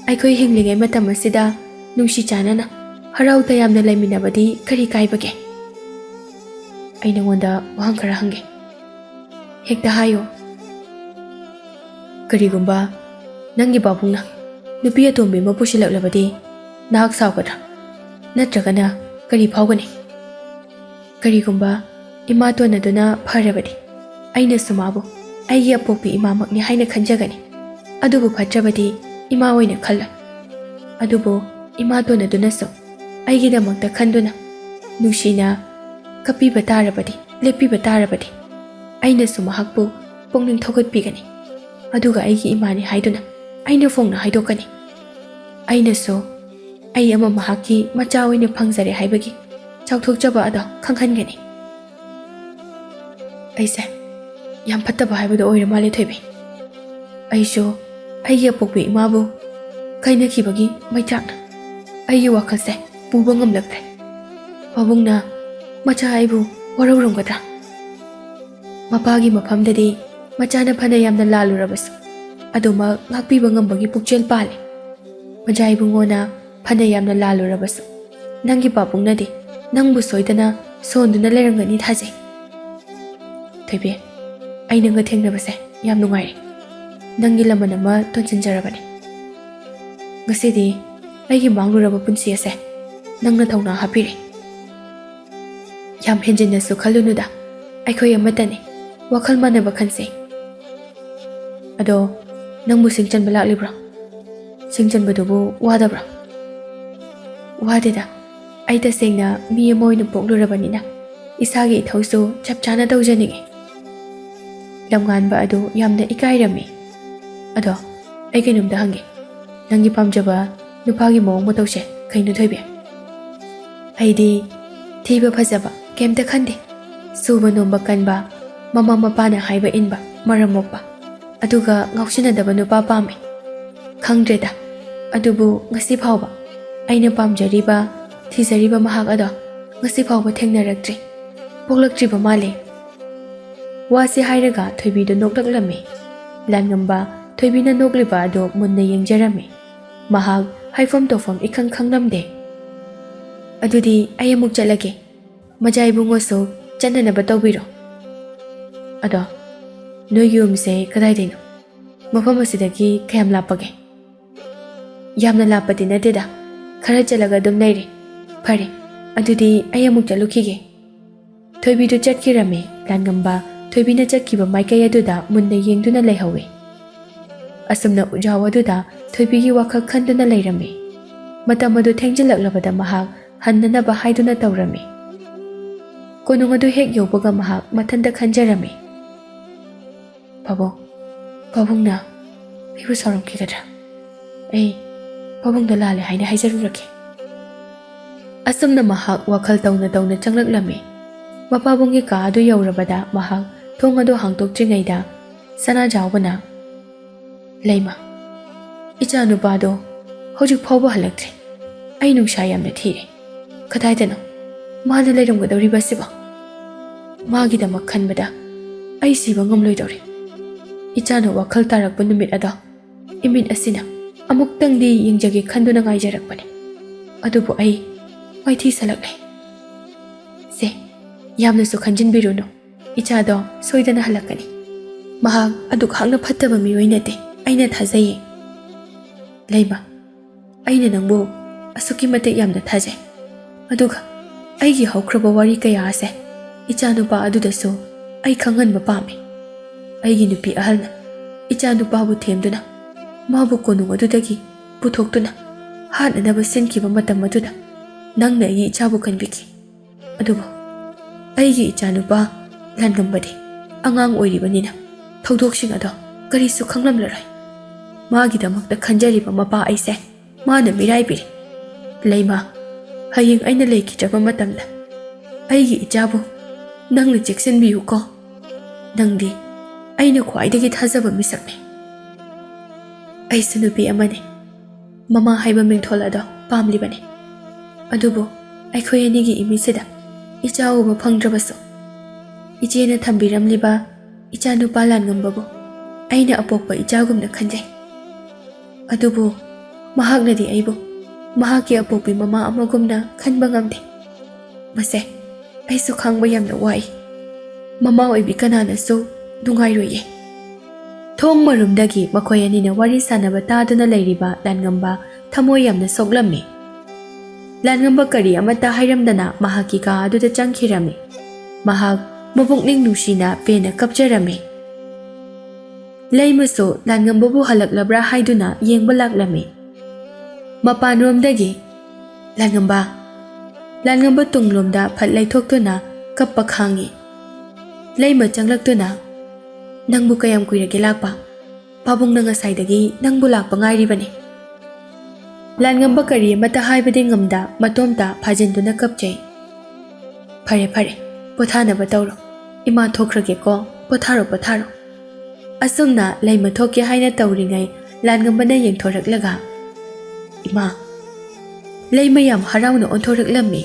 ꯑꯩꯈꯣꯏ ꯍꯤꯡꯂꯤꯉꯩ ꯃꯇꯝ ꯑꯁꯤꯗ ꯅꯨꯡꯁꯤ ꯆꯥꯟꯅꯅ ꯍꯔꯥꯎ ꯇꯌꯥꯝꯅ ꯂꯩꯃꯤꯟꯅꯕꯗꯤ ꯀꯔꯤ ꯀꯥꯏꯕꯒꯦ? ꯑꯩ ꯅꯉꯣꯟꯗ ꯋꯥꯍꯪ ꯈꯔ ꯍꯪꯒꯦ꯫ ꯍꯦꯛꯇ ꯍꯥꯏꯌꯨ꯫ ꯀꯔꯤꯒꯨꯝꯕ ꯅꯪꯒꯤ ꯄꯥꯕꯨꯡꯅ ꯅꯨꯄꯤ ꯑꯇꯣꯝꯕꯤ ꯑꯃ ꯄꯨꯁꯤꯜꯂꯛꯂꯕꯗꯤ ꯅꯍꯥꯛ ꯁꯥꯎꯒꯗ꯭ꯔꯥ? ꯅꯠꯇ꯭ꯔꯒꯅ ꯀꯔꯤ ꯐꯥꯎꯒꯅꯤ? ꯀꯔꯤꯒꯨꯝꯕ ꯏꯃꯥꯇꯣꯟ ꯑꯗꯨꯅ ꯐꯔꯕꯗꯤ ꯑꯩꯅꯁꯨ ꯃꯥꯕꯨ ꯑꯩꯒꯤ ꯑꯄꯣꯛꯄꯤ ꯏꯃꯥꯃꯛꯅꯤ ꯍꯥꯏꯅ ꯈꯟꯖꯒꯅꯤ꯫ ꯑꯗꯨꯕꯨ ꯐꯠꯇ꯭ꯔꯕꯗꯤ ꯏꯃꯥ ꯑꯣꯏꯅ ꯈꯜꯂꯣꯏ꯫ ꯑꯗꯨꯕꯨ ꯏꯃꯥꯇꯣꯟ ꯑꯗꯨꯅꯁꯨ ꯑꯩꯒꯤꯗꯃꯛꯇ ꯈꯟꯗꯨꯅ ꯅꯨꯡꯁꯤꯅ ꯀꯞꯄꯤꯕ ꯇꯥꯔꯕꯗꯤ, ꯂꯦꯞꯄꯤꯕ ꯇꯥꯔꯕꯗꯤ ꯑꯩꯅꯁꯨ ꯃꯍꯥꯛꯄꯨ ꯄꯨꯛꯅꯤꯡ ꯊꯧꯒꯠꯄꯤꯒꯅꯤ꯫ ꯑꯗꯨꯒ ꯑꯩꯒꯤ ꯏꯃꯥꯅꯤ ꯍꯥꯏꯗꯨꯅ ꯑꯩꯅ ꯐꯣꯡꯅ ꯍꯥꯏꯗꯣꯛꯀꯅꯤ꯫ ꯑꯩꯅꯁꯨ ꯑꯩ ꯑꯃ ꯃꯍꯥꯛꯀꯤ ꯃꯆꯥ ꯑꯣꯏꯅ ꯐꯪꯖꯔꯦ ꯍꯥꯏꯕꯒꯤ ꯆꯥꯎꯊꯣꯛꯆꯕ ꯑꯗꯣ ꯈꯪꯍꯟꯒꯅꯤ꯫ ꯑꯩꯁꯦ ꯌꯥꯝ ꯐꯠꯇꯕ ꯍꯥꯏꯕꯗꯣ ꯑꯣꯏꯔ ꯃꯥꯜꯂꯦ, ꯊꯣꯏꯕꯤ꯫ ꯑꯩꯁꯨ ꯑꯩꯒꯤ ꯑꯄꯣꯛꯄꯤ ꯏꯃꯥꯕꯨ ꯀꯥꯏꯅꯈꯤꯕꯒꯤ ꯃꯩꯆꯥꯛꯅ ꯑꯩꯒꯤ ꯋꯥꯈꯜꯁꯦ ꯄꯨꯕ ꯉꯝꯂꯛꯇ꯭ꯔꯦ꯫ ꯄꯥꯕꯨꯡꯅ ꯃꯆꯥ ꯑꯩꯕꯨ ꯋꯥꯔꯧꯔꯝꯒꯗ꯭ꯔꯥ? ꯃꯄꯥꯒꯤ ꯃꯐꯝꯗꯗꯤ ꯃꯆꯥꯅ ꯐꯅ ꯌꯥꯝꯅ ꯂꯥꯜꯂꯨꯔꯕꯁꯨ ꯑꯗꯨꯃꯛ ꯉꯥꯛꯄꯤꯕ ꯉꯝꯕꯒꯤ ꯄꯨꯛꯆꯦꯜ ꯄꯥꯜꯂꯤ꯫ ꯃꯆꯥ ꯏꯕꯨꯡꯉꯣꯅ ꯐꯅ ꯌꯥꯝꯅ ꯂꯥꯜꯂꯨꯔꯕꯁꯨ ꯅꯪꯒꯤ ꯄꯥꯕꯨꯡꯅꯗꯤ ꯅꯪꯕꯨ ꯁꯣꯏꯗꯅ ꯁꯣꯟꯗꯨꯅ ꯂꯩꯔꯝꯒꯅꯤ ꯊꯥꯖꯩ꯫ ꯊꯣꯏꯕꯤ, ꯑꯩ ꯅꯪꯒ ꯊꯦꯡꯅꯕꯁꯦ ꯌꯥꯝ ꯅꯨꯡꯉꯥꯏꯔꯦ꯫ ꯅꯪꯒꯤ ꯂꯃꯟ ꯑꯃ ꯇꯣꯟꯁꯤꯟꯖꯔꯕꯅꯤ꯫ ꯉꯁꯤꯗꯤ ꯑꯩꯒꯤ ꯃꯥꯡꯂꯨꯔꯕ ꯄꯨꯟꯁꯤ ꯑꯁꯦ ꯅꯪꯅ ꯊꯧꯅꯥ ꯍꯥꯞꯄꯤꯔꯦ꯫ ꯌꯥꯝ ꯍꯦꯟꯖꯤꯟꯅꯁꯨ ꯈꯜꯂꯨꯅꯨꯗ, ꯑꯩꯈꯣꯏ ꯑꯃꯠꯇꯅꯤ, ꯋꯥꯈꯜ ꯃꯥꯟꯅꯕ ꯈꯟꯁꯦ꯫ ꯑꯗꯣ ꯅꯪꯕꯨ ꯁꯤꯡ ꯆꯟꯕ ꯂꯥꯛꯂꯤꯕ꯭ꯔꯣ? ꯁꯤꯡ ꯆꯟꯕꯗꯨꯕꯨ ꯋꯥꯗꯕ꯭ꯔꯣ? ꯋꯥꯗꯦꯗ, ꯑꯩ ꯇꯁꯦꯡꯅ ꯃꯤ ꯑꯃ ꯑꯣꯏꯅ ꯄꯣꯛꯂꯨꯔꯕꯅꯤꯅ ꯏꯁꯥꯒꯤ ꯏꯊꯧꯁꯨ ꯆꯞ ꯆꯥꯅ ꯇꯧꯖꯅꯤꯡꯉꯤ꯫ ꯂꯝꯉꯥꯟꯕ ꯑꯗꯨ ꯌꯥꯝꯅ ꯏꯀꯥꯏꯔꯝꯃꯤ꯫ ꯑꯗꯣ ꯑꯩ ꯀꯩꯅꯣꯝꯇ ꯍꯪꯒꯦ, ꯅꯪꯒꯤ ꯄꯥꯝꯖꯕ ꯅꯨꯄꯥꯒꯤ ꯃꯑꯣꯡ ꯃꯇꯧꯁꯦ ꯀꯩꯅꯣ ꯊꯣꯏꯕꯤ? ꯑꯩꯗꯤ ꯊꯤꯕ ꯐꯖꯕ ꯀꯩꯝꯇ ꯈꯟꯗꯦ꯫ ꯁꯨꯕ ꯅꯣꯝꯕ ꯀꯟꯕ, ꯃꯃꯥ ꯃꯄꯥꯅ ꯍꯥꯏꯕ ꯏꯟꯕ, ꯃꯔꯝ ꯃꯣꯛꯄ, ꯑꯗꯨꯒ ꯉꯥꯎꯁꯤꯟꯅꯗꯕ ꯅꯨꯄꯥ ꯄꯥꯝꯃꯦ꯫ ꯈꯪꯗ꯭ꯔꯦꯗ, ꯑꯗꯨꯕꯨ ꯉꯁꯤ ꯐꯥꯎꯕ ꯑꯩꯅ ꯄꯥꯝꯖꯔꯤꯕ, ꯊꯤꯖꯔꯤꯕ ꯃꯍꯥꯛ ꯑꯗꯣ ꯉꯁꯤ ꯐꯥꯎꯕ ꯊꯦꯡꯅꯔꯛꯇ꯭ꯔꯤ꯫ ꯄꯣꯛꯂꯛꯇ꯭ꯔꯤꯕ ꯃꯥꯜꯂꯦ꯫ ꯋꯥꯁꯤ ꯍꯥꯏꯔꯒ ꯊꯣꯏꯕꯤꯗꯨ ꯅꯣꯛꯂꯛꯂꯝꯃꯤ꯫ ꯂꯥꯟꯉꯝꯕ ꯊꯣꯏꯕꯤꯅ ꯅꯣꯛꯂꯤꯕ ꯑꯗꯨ ꯃꯨꯟꯅ ꯌꯦꯡꯖꯔꯝꯃꯤ꯫ ꯃꯍꯥꯛ ꯍꯥꯏꯐꯝ ꯇꯧꯐꯝ ꯏꯈꯪ ꯈꯪꯂꯝꯗꯦ꯫ "ꯑꯗꯨꯗꯤ ꯑꯩ ꯑꯃꯨꯛ ꯆꯠꯂꯒꯦ꯫ ꯃꯖꯥ ꯏꯕꯨꯡꯉꯣꯁꯨ ꯆꯠꯅꯅꯕ ꯇꯧꯕꯤꯔꯣ꯫ ꯑꯗꯣ ꯅꯣꯏꯒꯤ ꯌꯨꯝꯁꯦ ꯀꯗꯥꯏꯗꯩꯅꯣ? ꯃꯐꯝ ꯑꯁꯤꯗꯒꯤ ꯀꯌꯥꯝ ꯂꯥꯞꯄꯒꯦ?" "ꯌꯥꯝꯅ ꯂꯥꯞꯄꯗꯤ ꯅꯠꯇꯦꯗ, ꯈꯔ ꯆꯠꯂꯒ ꯑꯗꯨꯝ ꯂꯩꯔꯦ꯫ ꯐꯔꯦ, ꯑꯗꯨꯗꯤ ꯑꯩ ꯑꯃꯨꯛ ꯆꯠꯂꯨꯈꯤꯒꯦ꯫" ꯊꯣꯏꯕꯤꯗꯨ ꯆꯠꯈꯤꯔꯝꯃꯤ꯫ ꯂꯥꯟꯉꯝꯕ ꯊꯣꯏꯕꯤꯅ ꯆꯠꯈꯤꯕ ꯃꯥꯏꯀꯩ ꯑꯗꯨꯗ ꯃꯨꯟꯅ ꯌꯦꯡꯗꯨꯅ ꯂꯩꯍꯧꯏ꯫ ꯑꯁꯨꯝꯅ ꯎꯖꯥꯎ ꯑꯗꯨꯗ ꯊꯣꯏꯕꯤꯒꯤ ꯋꯥꯈꯜ ꯈꯟꯗꯨꯅ ꯂꯩꯔꯝꯃꯤ꯫ ꯃꯇꯝ ꯑꯗꯨ ꯊꯦꯡꯖꯤꯜꯂꯛꯂꯕꯗ ꯃꯍꯥꯛ ꯍꯟꯅꯅꯕ ꯍꯥꯏꯗꯨꯅ ꯇꯧꯔꯝꯃꯤ꯫ ꯀꯣꯅꯨꯡ ꯑꯗꯨ ꯍꯦꯛ ꯌꯧꯕꯒ ꯃꯍꯥꯛ ꯃꯊꯟꯇ ꯈꯟꯖꯔꯝꯃꯤ, "ꯄꯥꯕꯨꯡ, ꯄꯥꯕꯨꯡꯅ ꯑꯩꯕꯨ ꯁꯥꯎꯔꯝꯈꯤꯒꯗ꯭ꯔꯥ? ꯑꯩ ꯄꯥꯕꯨꯡꯗ ꯂꯥꯜꯂꯦ ꯍꯥꯏꯅ ꯍꯥꯏꯖꯔꯨꯔꯒꯦ꯫" ꯑꯁꯨꯝꯅ ꯃꯍꯥꯛ ꯋꯥꯈꯜ ꯇꯧꯅ ꯇꯧꯅ ꯆꯪꯂꯛꯂꯝꯃꯤ꯫ ꯃꯄꯥꯕꯨꯡꯒꯤ ꯀꯥ ꯑꯗꯨ ꯌꯧꯔꯕꯗ ꯃꯍꯥꯛ ꯊꯣꯡ ꯑꯗꯨ ꯍꯥꯡꯗꯣꯛꯇ꯭ꯔꯤꯉꯩꯗ ꯁꯅꯥꯖꯥꯎꯕꯅ, "ꯂꯩꯃ, ꯏꯆꯥ ꯅꯨꯄꯥꯗꯣ ꯍꯧꯖꯤꯛ ꯐꯥꯎꯕ ꯍꯜꯂꯛꯇ꯭ꯔꯤ꯫ ꯑꯩ ꯅꯨꯡꯁꯥ ꯌꯥꯝꯅ ꯊꯤꯔꯦ꯫ ꯀꯗꯥꯏꯗꯅꯣ ꯃꯥꯅ ꯂꯩꯔꯝꯒꯗꯧꯔꯤꯕ ꯑꯁꯤꯕꯣ? ꯃꯥꯒꯤꯗꯃꯛ ꯈꯟꯕꯗ ꯑꯩ ꯁꯤꯕ ꯉꯝꯂꯣꯏꯗꯧꯔꯦ꯫" ꯏꯆꯥꯅ ꯋꯥꯈꯜ ꯇꯥꯔꯛꯄ ꯅꯨꯃꯤꯠ ꯑꯗꯣ ꯏꯃꯤꯠ ꯑꯁꯤꯅ ꯑꯃꯨꯛꯇꯪꯗꯤ ꯌꯦꯡꯖꯒꯦ ꯈꯟꯗꯨꯅ ꯉꯥꯏꯖꯔꯛꯄꯅꯤ꯫ ꯑꯗꯨꯕꯨ ꯑꯩ ꯃꯥꯏꯊꯤ ꯁꯜꯂꯛꯂꯦ꯫ ꯁꯦ, ꯌꯥꯝꯅꯁꯨ ꯈꯟꯖꯤꯟꯕꯤꯔꯨꯅꯨ꯫ ꯏꯆꯥꯗꯣ ꯁꯣꯏꯗꯅ ꯍꯜꯂꯛꯀꯅꯤ꯫ ꯃꯍꯥꯛ ꯑꯗꯨꯛ ꯍꯥꯛꯅ ꯐꯠꯇꯕ ꯃꯤꯑꯣꯏ ꯅꯠꯇꯦ꯫ ꯑꯩꯅ ꯊꯥꯖꯩꯌꯦ꯫ ꯂꯩꯃ, ꯑꯩꯅ ꯅꯪꯕꯨ ꯑꯁꯨꯛꯀꯤ ꯃꯇꯤꯛ ꯌꯥꯝꯅ ꯊꯥꯖꯩ꯫ ꯑꯗꯨꯒ ꯑꯩꯒꯤ ꯍꯧꯈ꯭ꯔꯕ ꯋꯥꯔꯤ ꯀꯌꯥ ꯑꯁꯦ ꯏꯆꯥꯅꯨꯄꯥ ꯑꯗꯨꯗꯁꯨ ꯑꯩ ꯈꯪꯍꯟꯕ ꯄꯥꯝꯃꯤ꯫ ꯑꯩꯒꯤ ꯅꯨꯄꯤ ꯑꯍꯜꯅ ꯏꯆꯥꯅꯨꯄꯥꯕꯨ ꯊꯦꯝꯗꯨꯅ ꯃꯥꯕꯨ ꯀꯣꯅꯨꯡ ꯑꯗꯨꯗꯒꯤ ꯄꯨꯊꯣꯛꯇꯨꯅ ꯍꯥꯠꯅꯅꯕ ꯁꯤꯟꯈꯤꯕ ꯃꯇꯝ ꯑꯗꯨꯗ ꯅꯪꯅ ꯑꯩꯒꯤ ꯏꯆꯥꯕꯨ ꯀꯟꯕꯤꯈꯤ꯫ ꯑꯗꯨꯕꯨ ꯑꯩꯒꯤ ꯏꯆꯥꯅꯨꯄꯥ ꯂꯥꯟꯉꯝꯕꯗꯤ ꯑꯉꯥꯡ ꯑꯣꯏꯔꯤꯕꯅꯤꯅ ꯊꯧꯗꯣꯛꯁꯤꯡ ꯑꯗꯣ ꯀꯔꯤꯁꯨ ꯈꯪꯂꯝꯂꯔꯣꯏ꯫ ꯃꯥꯒꯤꯗꯃꯛꯇ ꯈꯟꯖꯔꯤꯕ ꯃꯄꯥ ꯑꯩꯁꯦ ꯃꯥꯅ ꯃꯤꯔꯥꯏꯕꯤꯔꯤ꯫ "ꯂꯩꯃ, ꯍꯌꯦꯡ ꯑꯩꯅ ꯂꯩꯈꯤꯗ꯭ꯔꯕ ꯃꯇꯝꯗ ꯑꯩꯒꯤ ꯏꯆꯥꯕꯨ ꯅꯪꯅ ꯆꯦꯛꯁꯤꯟꯕꯤꯌꯨꯀꯣ꯫ ꯅꯪꯗꯤ ꯑꯩꯅ ꯈ꯭ꯋꯥꯏꯗꯒꯤ ꯊꯥꯖꯕ ꯃꯤꯁꯛꯅꯤ꯫ ꯑꯩꯁꯨ ꯅꯨꯄꯤ ꯑꯃꯅꯤ꯫ ꯃꯃꯥ ꯍꯥꯏꯕ ꯃꯤꯡꯊꯣꯜ ꯑꯗꯣ ꯄꯥꯝꯂꯤꯕꯅꯤ꯫ ꯑꯗꯨꯕꯨ ꯑꯩꯈꯣꯏ ꯑꯅꯤꯒꯤ ꯏꯃꯤꯠꯁꯤꯗ ꯏꯆꯥ ꯎꯕ ꯐꯪꯗ꯭ꯔꯕꯁꯨ, ꯏꯆꯦꯅ ꯊꯝꯕꯤꯔꯝꯂꯤꯕ ꯏꯆꯥꯅꯨꯄꯥ ꯂꯥꯟꯉꯝꯕꯕꯨ ꯑꯩꯅ ꯑꯄꯣꯛꯄ ꯏꯆꯥꯒꯨꯝꯅ ꯈꯟꯖꯩ꯫ ꯑꯗꯨꯕꯨ ꯃꯍꯥꯛꯅꯗꯤ ꯑꯩꯕꯨ ꯃꯍꯥꯛꯀꯤ ꯑꯄꯣꯛꯄꯤ ꯃꯃꯥ ꯑꯃꯒꯨꯝꯅ ꯈꯟꯕ ꯉꯝꯗꯦ꯫ ꯃꯁꯦ ꯑꯩꯁꯨ ꯈꯪꯕ ꯌꯥꯝꯅ ꯋꯥꯏ꯫ ꯃꯃꯥ ꯑꯣꯏꯕꯤ ꯀꯅꯥꯅꯁꯨ ꯅꯨꯡꯉꯥꯏꯔꯣꯏꯌꯦ꯫" ꯊꯣꯡ ꯃꯔꯨꯝꯗꯒꯤ ꯃꯈꯣꯏ ꯑꯅꯤꯅ ꯋꯥꯔꯤ ꯁꯥꯟꯅꯕ ꯇꯥꯗꯨꯅ ꯂꯩꯔꯤꯕ ꯂꯥꯟꯉꯝꯕ ꯊꯃꯣꯏ ꯌꯥꯝꯅ ꯁꯣꯛꯂꯝꯃꯤ꯫ ꯂꯥꯟꯉꯝꯕ ꯀꯔꯤ ꯑꯃꯠꯇ ꯍꯥꯏꯔꯝꯗꯅ ꯃꯍꯥꯛꯀꯤ ꯀꯥ ꯑꯗꯨꯗ ꯆꯪꯈꯤꯔꯝꯃꯤ꯫ ꯃꯍꯥꯛ ꯃꯄꯨꯛꯅꯤꯡ ꯅꯨꯡꯁꯤꯅ ꯄꯦꯟꯅ ꯀꯞꯆꯔꯝꯃꯤ꯫ ꯂꯩꯃꯁꯨ ꯂꯥꯟꯉꯝꯕꯕꯨ ꯍꯜꯂꯛꯂꯕ꯭ꯔꯥ ꯍꯥꯏꯗꯨꯅ ꯌꯦꯡꯕ ꯂꯥꯛꯂꯝꯃꯤ꯫ ꯃꯄꯥꯟꯔꯣꯝꯗꯒꯤ, "ꯂꯥꯟꯉꯝꯕ!" ꯂꯥꯟꯉꯝꯕ ꯇꯨꯡꯂꯣꯝꯗ ꯐꯠ ꯂꯩꯊꯣꯛꯇꯨꯅ ꯀꯞꯄ ꯈꯥꯡꯉꯤ꯫ ꯂꯩꯃ ꯆꯪꯂꯛꯇꯨꯅ, "ꯅꯪꯕꯨ ꯀꯌꯥꯝ ꯀꯨꯏꯔꯒꯦ ꯂꯥꯛꯄ? ꯄꯥꯕꯨꯡꯅ ꯉꯁꯥꯏꯗꯒꯤ ꯅꯪꯕꯨ ꯂꯥꯛꯄ ꯉꯥꯏꯔꯤꯕꯅꯤ꯫" ꯂꯥꯟꯉꯝꯕ ꯀꯔꯤ ꯑꯃꯠꯇ ꯍꯥꯏꯕꯗꯤ ꯉꯝꯗ ꯃꯇꯣꯝꯇ ꯐꯥꯖꯤꯟꯗꯨꯅ ꯀꯞꯆꯩ꯫ "ꯐꯔꯦ, ꯐꯔꯦ, ꯄꯣꯊꯥꯅꯕ ꯇꯧꯔꯣ꯫ ꯏꯃꯥ ꯊꯣꯛꯈ꯭ꯔꯒꯦꯀꯣ, ꯄꯣꯊꯥꯔꯣ, ꯄꯣꯊꯥꯔꯣ꯫" ꯑꯁꯨꯝꯅ ꯂꯩꯃ ꯊꯣꯛꯀꯦ ꯍꯥꯏꯅ ꯇꯧꯔꯤꯉꯩ ꯂꯥꯟꯉꯝꯕꯅ ꯌꯦꯡꯊꯣꯔꯛꯂꯒ, "ꯏꯃꯥ!" ꯂꯩꯃ ꯌꯥꯝ ꯍꯔꯥꯎꯅ ꯑꯣꯟꯊꯣꯔꯛꯂꯝꯃꯤ꯫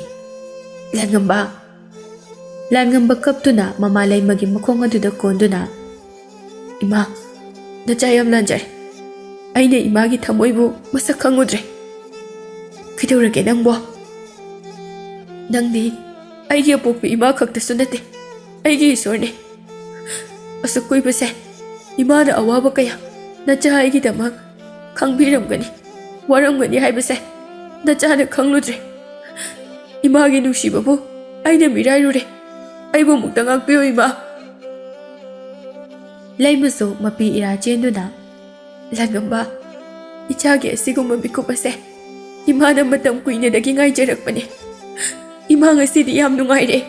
"ꯂꯥꯟꯉꯝꯕ!" ꯂꯥꯟꯉꯝꯕ ꯀꯞꯇꯨꯅ ꯃꯃꯥ ꯂꯩꯃꯒꯤ ꯃꯈꯣꯡ ꯑꯗꯨꯗ ꯀꯣꯟꯗꯨꯅ, "ꯏꯃꯥ, ꯅꯆꯥ ꯌꯥꯝ ꯂꯥꯟꯖꯔꯦ꯫ ꯑꯩꯅ ꯏꯃꯥꯒꯤ ꯊꯃꯣꯏꯕꯨ ꯃꯁꯛ ꯈꯪꯉꯨꯗ꯭ꯔꯦ꯫ ꯀꯩꯗꯧꯔꯒꯦ ꯅꯪꯕꯣ? ꯅꯪꯗꯤ ꯑꯩꯒꯤ ꯑꯄꯣꯛꯄꯤ ꯏꯃꯥ ꯈꯛꯇꯁꯨ ꯅꯠꯇꯦ, ꯑꯩꯒꯤ ꯏꯁꯣꯔꯅꯤ꯫ ꯑꯁꯨꯛ ꯀꯨꯏꯕꯁꯦ ꯏꯃꯥꯅ ꯑꯋꯥꯕ ꯀꯌꯥ ꯅꯆꯥ ꯑꯩꯒꯤꯗꯃꯛ ꯈꯪꯕꯤꯔꯝꯒꯅꯤ, ꯋꯥꯔꯝꯒꯅꯤ ꯍꯥꯏꯕꯁꯦ ꯅꯆꯥꯅ ꯈꯪꯂꯨꯗ꯭ꯔꯦ꯫ ꯏꯃꯥꯒꯤ ꯅꯨꯡꯁꯤꯕꯕꯨ ꯑꯩꯅ ꯃꯤꯔꯥꯏꯔꯨꯔꯦ꯫ ꯑꯩꯕꯨ ꯑꯃꯨꯛꯇ ꯉꯥꯛꯄꯤꯌꯨ, ꯏꯃꯥ꯫" ꯂꯩꯃꯁꯨ ꯃꯄꯤ ꯏꯔꯥ ꯆꯦꯟꯗꯨꯅ, "ꯂꯥꯟꯉꯝꯕ, ꯏꯆꯥꯒꯤ ꯑꯁꯤꯒꯨꯝꯕ ꯃꯤꯀꯨꯞ ꯑꯁꯦ ꯏꯃꯥꯅ ꯃꯇꯝ ꯀꯨꯏꯅꯗꯒꯤ ꯉꯥꯏꯖꯔꯛꯄꯅꯦ꯫ ꯏꯃꯥ ꯉꯁꯤꯗꯤ ꯌꯥꯝ ꯅꯨꯡꯉꯥꯏꯔꯦ꯫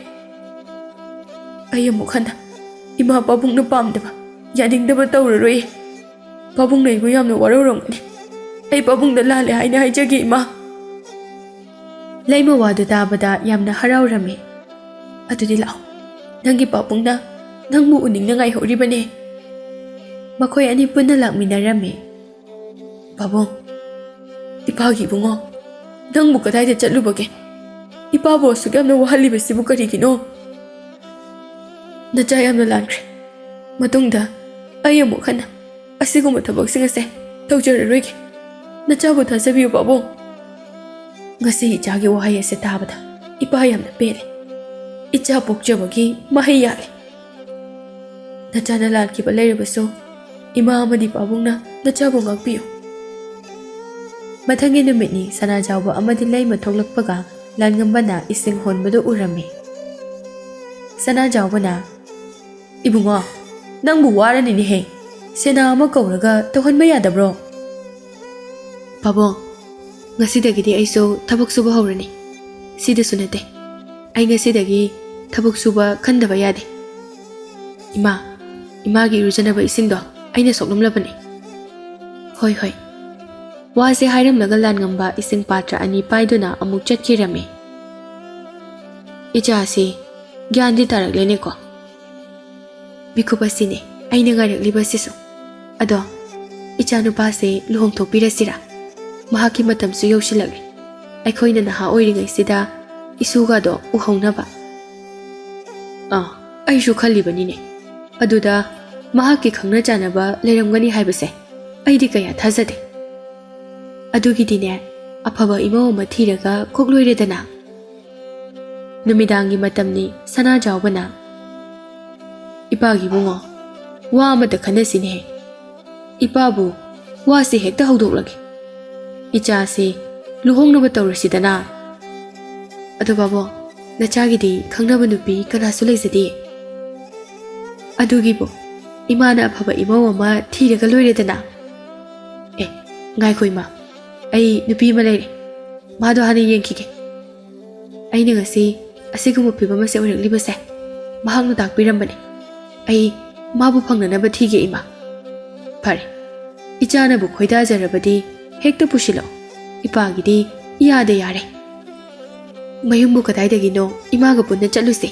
ꯑꯩ ꯑꯃꯨꯛ ꯍꯟꯅ ꯏꯃꯥ ꯄꯥꯕꯨꯡꯅ ꯄꯥꯝꯗꯕ, ꯌꯥꯅꯤꯡꯗꯕ ꯇꯧꯔꯔꯣꯏ꯫ ꯄꯥꯕꯨꯡꯅ ꯑꯩꯕꯨ ꯌꯥꯝꯅ ꯋꯥꯔꯧꯔꯝꯒꯅꯤ꯫ ꯑꯩ ꯄꯥꯕꯨꯡꯗ ꯂꯥꯜꯂꯦ ꯍꯥꯏꯅ ꯍꯥꯏꯖꯒꯦ, ꯏꯃꯥ꯫ ꯂꯩꯃ ꯋꯥꯗꯨ ꯇꯥꯕꯗ ꯌꯥꯝꯅ ꯍꯔꯥꯎꯔꯝꯃꯤ꯫ "ꯑꯗꯨꯗꯤ ꯂꯥꯛꯑꯣ, ꯅꯪꯒꯤ ꯄꯥꯕꯨꯡꯅ ꯅꯪꯕꯨ ꯎꯅꯤꯡꯅ ꯉꯥꯏꯍꯧꯔꯤꯕꯅꯦ"꯫ ꯃꯈꯣꯏ ꯑꯅꯤ ꯄꯨꯟꯅ ꯂꯥꯛꯃꯤꯟꯅꯔꯝꯃꯤ꯫ "ꯄꯥꯕꯨꯡ, ꯏꯄꯥꯒꯤ ꯏꯕꯨꯡꯉꯣ, ꯅꯪꯕꯨ ꯀꯗꯥꯏꯗ ꯆꯠꯂꯨꯕꯒꯦ? ꯏꯄꯥꯕꯨ ꯑꯁꯨꯛ ꯌꯥꯝꯅ ꯋꯥꯍꯜꯂꯤꯕꯁꯤꯕꯨ ꯀꯔꯤꯒꯤꯅꯣ? ꯅꯆꯥ ꯌꯥꯝꯅ ꯂꯥꯟꯈ꯭ꯔꯦ꯫ ꯃꯇꯨꯡꯗ ꯑꯩ ꯑꯃꯨꯛ ꯍꯟꯅ ꯑꯁꯤꯒꯨꯝꯕ ꯊꯕꯛꯁꯤꯡ ꯑꯁꯦ ꯇꯧꯖꯔꯔꯣꯏꯒꯦ꯫ ꯅꯆꯥꯕꯨ ꯊꯥꯖꯕꯤꯌꯨ, ꯄꯥꯕꯨꯡ"꯫ ꯉꯁꯤ ꯏꯆꯥꯒꯤ ꯋꯥꯍꯩ ꯑꯁꯦ ꯇꯥꯕꯗ ꯏꯄꯥ ꯌꯥꯝꯅ ꯄꯦꯜꯂꯦ꯫ ꯏꯆꯥ ꯄꯣꯛꯆꯕꯒꯤ ꯃꯍꯩ ꯌꯥꯜꯂꯦ꯫ ꯅꯆꯥꯅ ꯂꯥꯟꯈꯤꯕ ꯂꯩꯔꯕꯁꯨ, ꯏꯃꯥ ꯑꯃꯗꯤ ꯄꯥꯕꯨꯡꯅ ꯅꯆꯥꯕꯨ ꯉꯥꯛꯄꯤꯌꯨ꯫ ꯃꯊꯪꯒꯤ ꯅꯨꯃꯤꯠꯅꯤ꯫ ꯁꯅꯥꯖꯥꯎꯕ ꯑꯃꯗꯤ ꯂꯩꯃ ꯊꯣꯛꯂꯛꯄꯒ, ꯂꯥꯟꯉꯝꯕꯅ ꯏꯁꯤꯡ ꯍꯣꯟꯕꯗꯨ ꯎꯔꯝꯃꯤ꯫ ꯁꯅꯥꯖꯥꯎꯕꯅ, "ꯏꯕꯨꯡꯉꯣ, ꯅꯪꯕꯨ ꯋꯥꯔꯅꯤꯅꯦꯍꯦ꯫ ꯁꯦꯅꯥ ꯑꯃ ꯀꯧꯔꯒ ꯇꯧꯍꯟꯕ ꯌꯥꯗꯕ꯭ꯔꯣ?" "ꯄꯥꯕꯨꯡ, ꯉꯁꯤꯗꯒꯤꯗꯤ ꯑꯩꯁꯨ ꯊꯕꯛ ꯁꯨꯕ ꯍꯧꯔꯅꯤ꯫ ꯁꯤꯗꯁꯨ ꯅꯠꯇꯦ, ꯑꯩ ꯉꯁꯤꯗꯒꯤ ꯊꯕꯛ ꯁꯨꯕ ꯈꯟꯗꯕ ꯌꯥꯗꯦ꯫ ꯏꯃꯥ, ꯏꯃꯥꯒꯤ ꯏꯔꯨꯖꯅꯕ ꯏꯁꯤꯡꯗꯣ ꯑꯩꯅ ꯁꯣꯛꯂꯝꯂꯕꯅꯤ"꯫ "ꯍꯣꯏ, ꯍꯣꯏ"꯫ ꯋꯥꯁꯦ ꯍꯥꯏꯔꯝꯂꯒ ꯂꯥꯟꯉꯝꯕ ꯏꯁꯤꯡ ꯄꯥꯇ꯭ꯔ ꯑꯅꯤ ꯄꯥꯏꯗꯨꯅ ꯑꯃꯨꯛ ꯆꯠꯈꯤꯔꯝꯃꯤ꯫ "ꯏꯆꯥꯁꯤ ꯒ꯭ꯌꯥꯟꯗꯤ ꯇꯥꯔꯛꯂꯦꯅꯦꯀꯣ"꯫ ꯃꯤꯀꯨꯞ ꯑꯁꯤꯅꯤ ꯑꯩꯅ ꯉꯥꯏꯔꯛꯂꯤꯕꯁꯤꯁꯨ꯫ ꯑꯗꯣ, ꯏꯆꯥꯅꯨꯄꯥꯁꯦ ꯂꯨꯍꯣꯡꯊꯣꯛꯄꯤꯔꯁꯤꯔꯥ? ꯃꯍꯥꯛꯀꯤ ꯃꯇꯝꯁꯨ ꯌꯧꯁꯤꯜꯂꯛꯂꯦ꯫ ꯑꯩꯈꯣꯏꯅ ꯅꯍꯥ ꯑꯣꯏꯔꯤꯉꯩꯁꯤꯗ ꯏꯁꯨꯒꯗꯣ ꯎꯍꯧꯅꯕ꯫ ꯑꯥ, ꯑꯩꯁꯨ ꯈꯜꯂꯤꯕꯅꯤꯅꯦ꯫ ꯑꯗꯨꯗ ꯃꯍꯥꯛꯀꯤ ꯈꯪꯅ ꯆꯥꯟꯅꯕ ꯂꯩꯔꯝꯒꯅꯤ ꯍꯥꯏꯕꯁꯦ ꯑꯩꯗꯤ ꯀꯌꯥ ꯊꯥꯖꯗꯦ꯫ ꯑꯗꯨꯒꯤꯗꯤꯅꯦ, ꯑꯐꯕ ꯏꯃꯧ ꯑꯃ ꯊꯤꯔꯒ ꯀꯣꯛ ꯂꯣꯏꯔꯦꯗꯅ꯫ ꯅꯨꯃꯤꯗꯥꯡꯒꯤ ꯃꯇꯝꯅꯤ꯫ ꯁꯅꯥꯖꯥꯎꯕꯅ, "ꯏꯄꯥꯒꯤ ꯏꯕꯨꯡꯉꯣ, ꯋꯥ ꯑꯃꯇ ꯈꯟꯅꯁꯤꯅꯦꯍꯦ꯫ ꯏꯄꯥꯕꯨ ꯋꯥꯁꯤ ꯍꯦꯛꯇ ꯍꯧꯗꯣꯛꯂꯒꯦ꯫ ꯏꯆꯥꯁꯤ ꯂꯨꯍꯣꯡꯅꯕ ꯇꯧꯔꯁꯤꯗꯅ꯫ ꯑꯗꯣ ꯕꯥꯕꯣ, ꯅꯆꯥꯒꯤꯗꯤ ꯈꯪꯅꯕ ꯅꯨꯄꯤ ꯀꯅꯥꯁꯨ ꯂꯩꯖꯗꯦ"꯫ "ꯑꯗꯨꯒꯤꯕꯨ ꯏꯃꯥꯅ ꯑꯐꯕ ꯏꯃꯧ ꯑꯃ ꯊꯤꯔꯒ ꯂꯣꯏꯔꯦꯗꯅ"꯫ "ꯑꯦ, ꯉꯥꯏꯈꯣ ꯏꯃꯥ, ꯑꯩ ꯅꯨꯄꯤ ꯑꯃ ꯂꯩꯔꯦ꯫ ꯃꯥꯗꯣ ꯍꯥꯟꯅ ꯌꯦꯡꯈꯤꯒꯦ꯫ ꯑꯩꯅ ꯉꯁꯤ ꯑꯁꯤꯒꯨꯝꯕ ꯐꯤꯕꯝ ꯑꯁꯦ ꯑꯣꯏꯔꯛꯂꯤꯕꯁꯦ ꯃꯍꯥꯛꯅ ꯇꯥꯛꯄꯤꯔꯝꯕꯅꯤ꯫ ꯑꯩ ꯃꯥꯕꯨ ꯐꯪꯅꯅꯕ ꯊꯤꯒꯦ, ꯏꯃꯥ"꯫ "ꯐꯔꯦ, ꯏꯆꯥꯅꯕꯨ ꯈꯣꯏꯗꯥꯖꯔꯕꯗꯤ ꯍꯦꯛꯇ ꯄꯨꯁꯤꯜꯂꯣ꯫ ꯏꯄꯥꯒꯤꯗꯤ ꯏꯌꯥꯗ ꯌꯥꯔꯦ꯫ ꯃꯌꯨꯝꯕꯨ ꯀꯗꯥꯏꯗꯒꯤꯅꯣ? ꯏꯃꯥꯒ ꯄꯨꯟꯅ ꯆꯠꯂꯨꯁꯦ꯫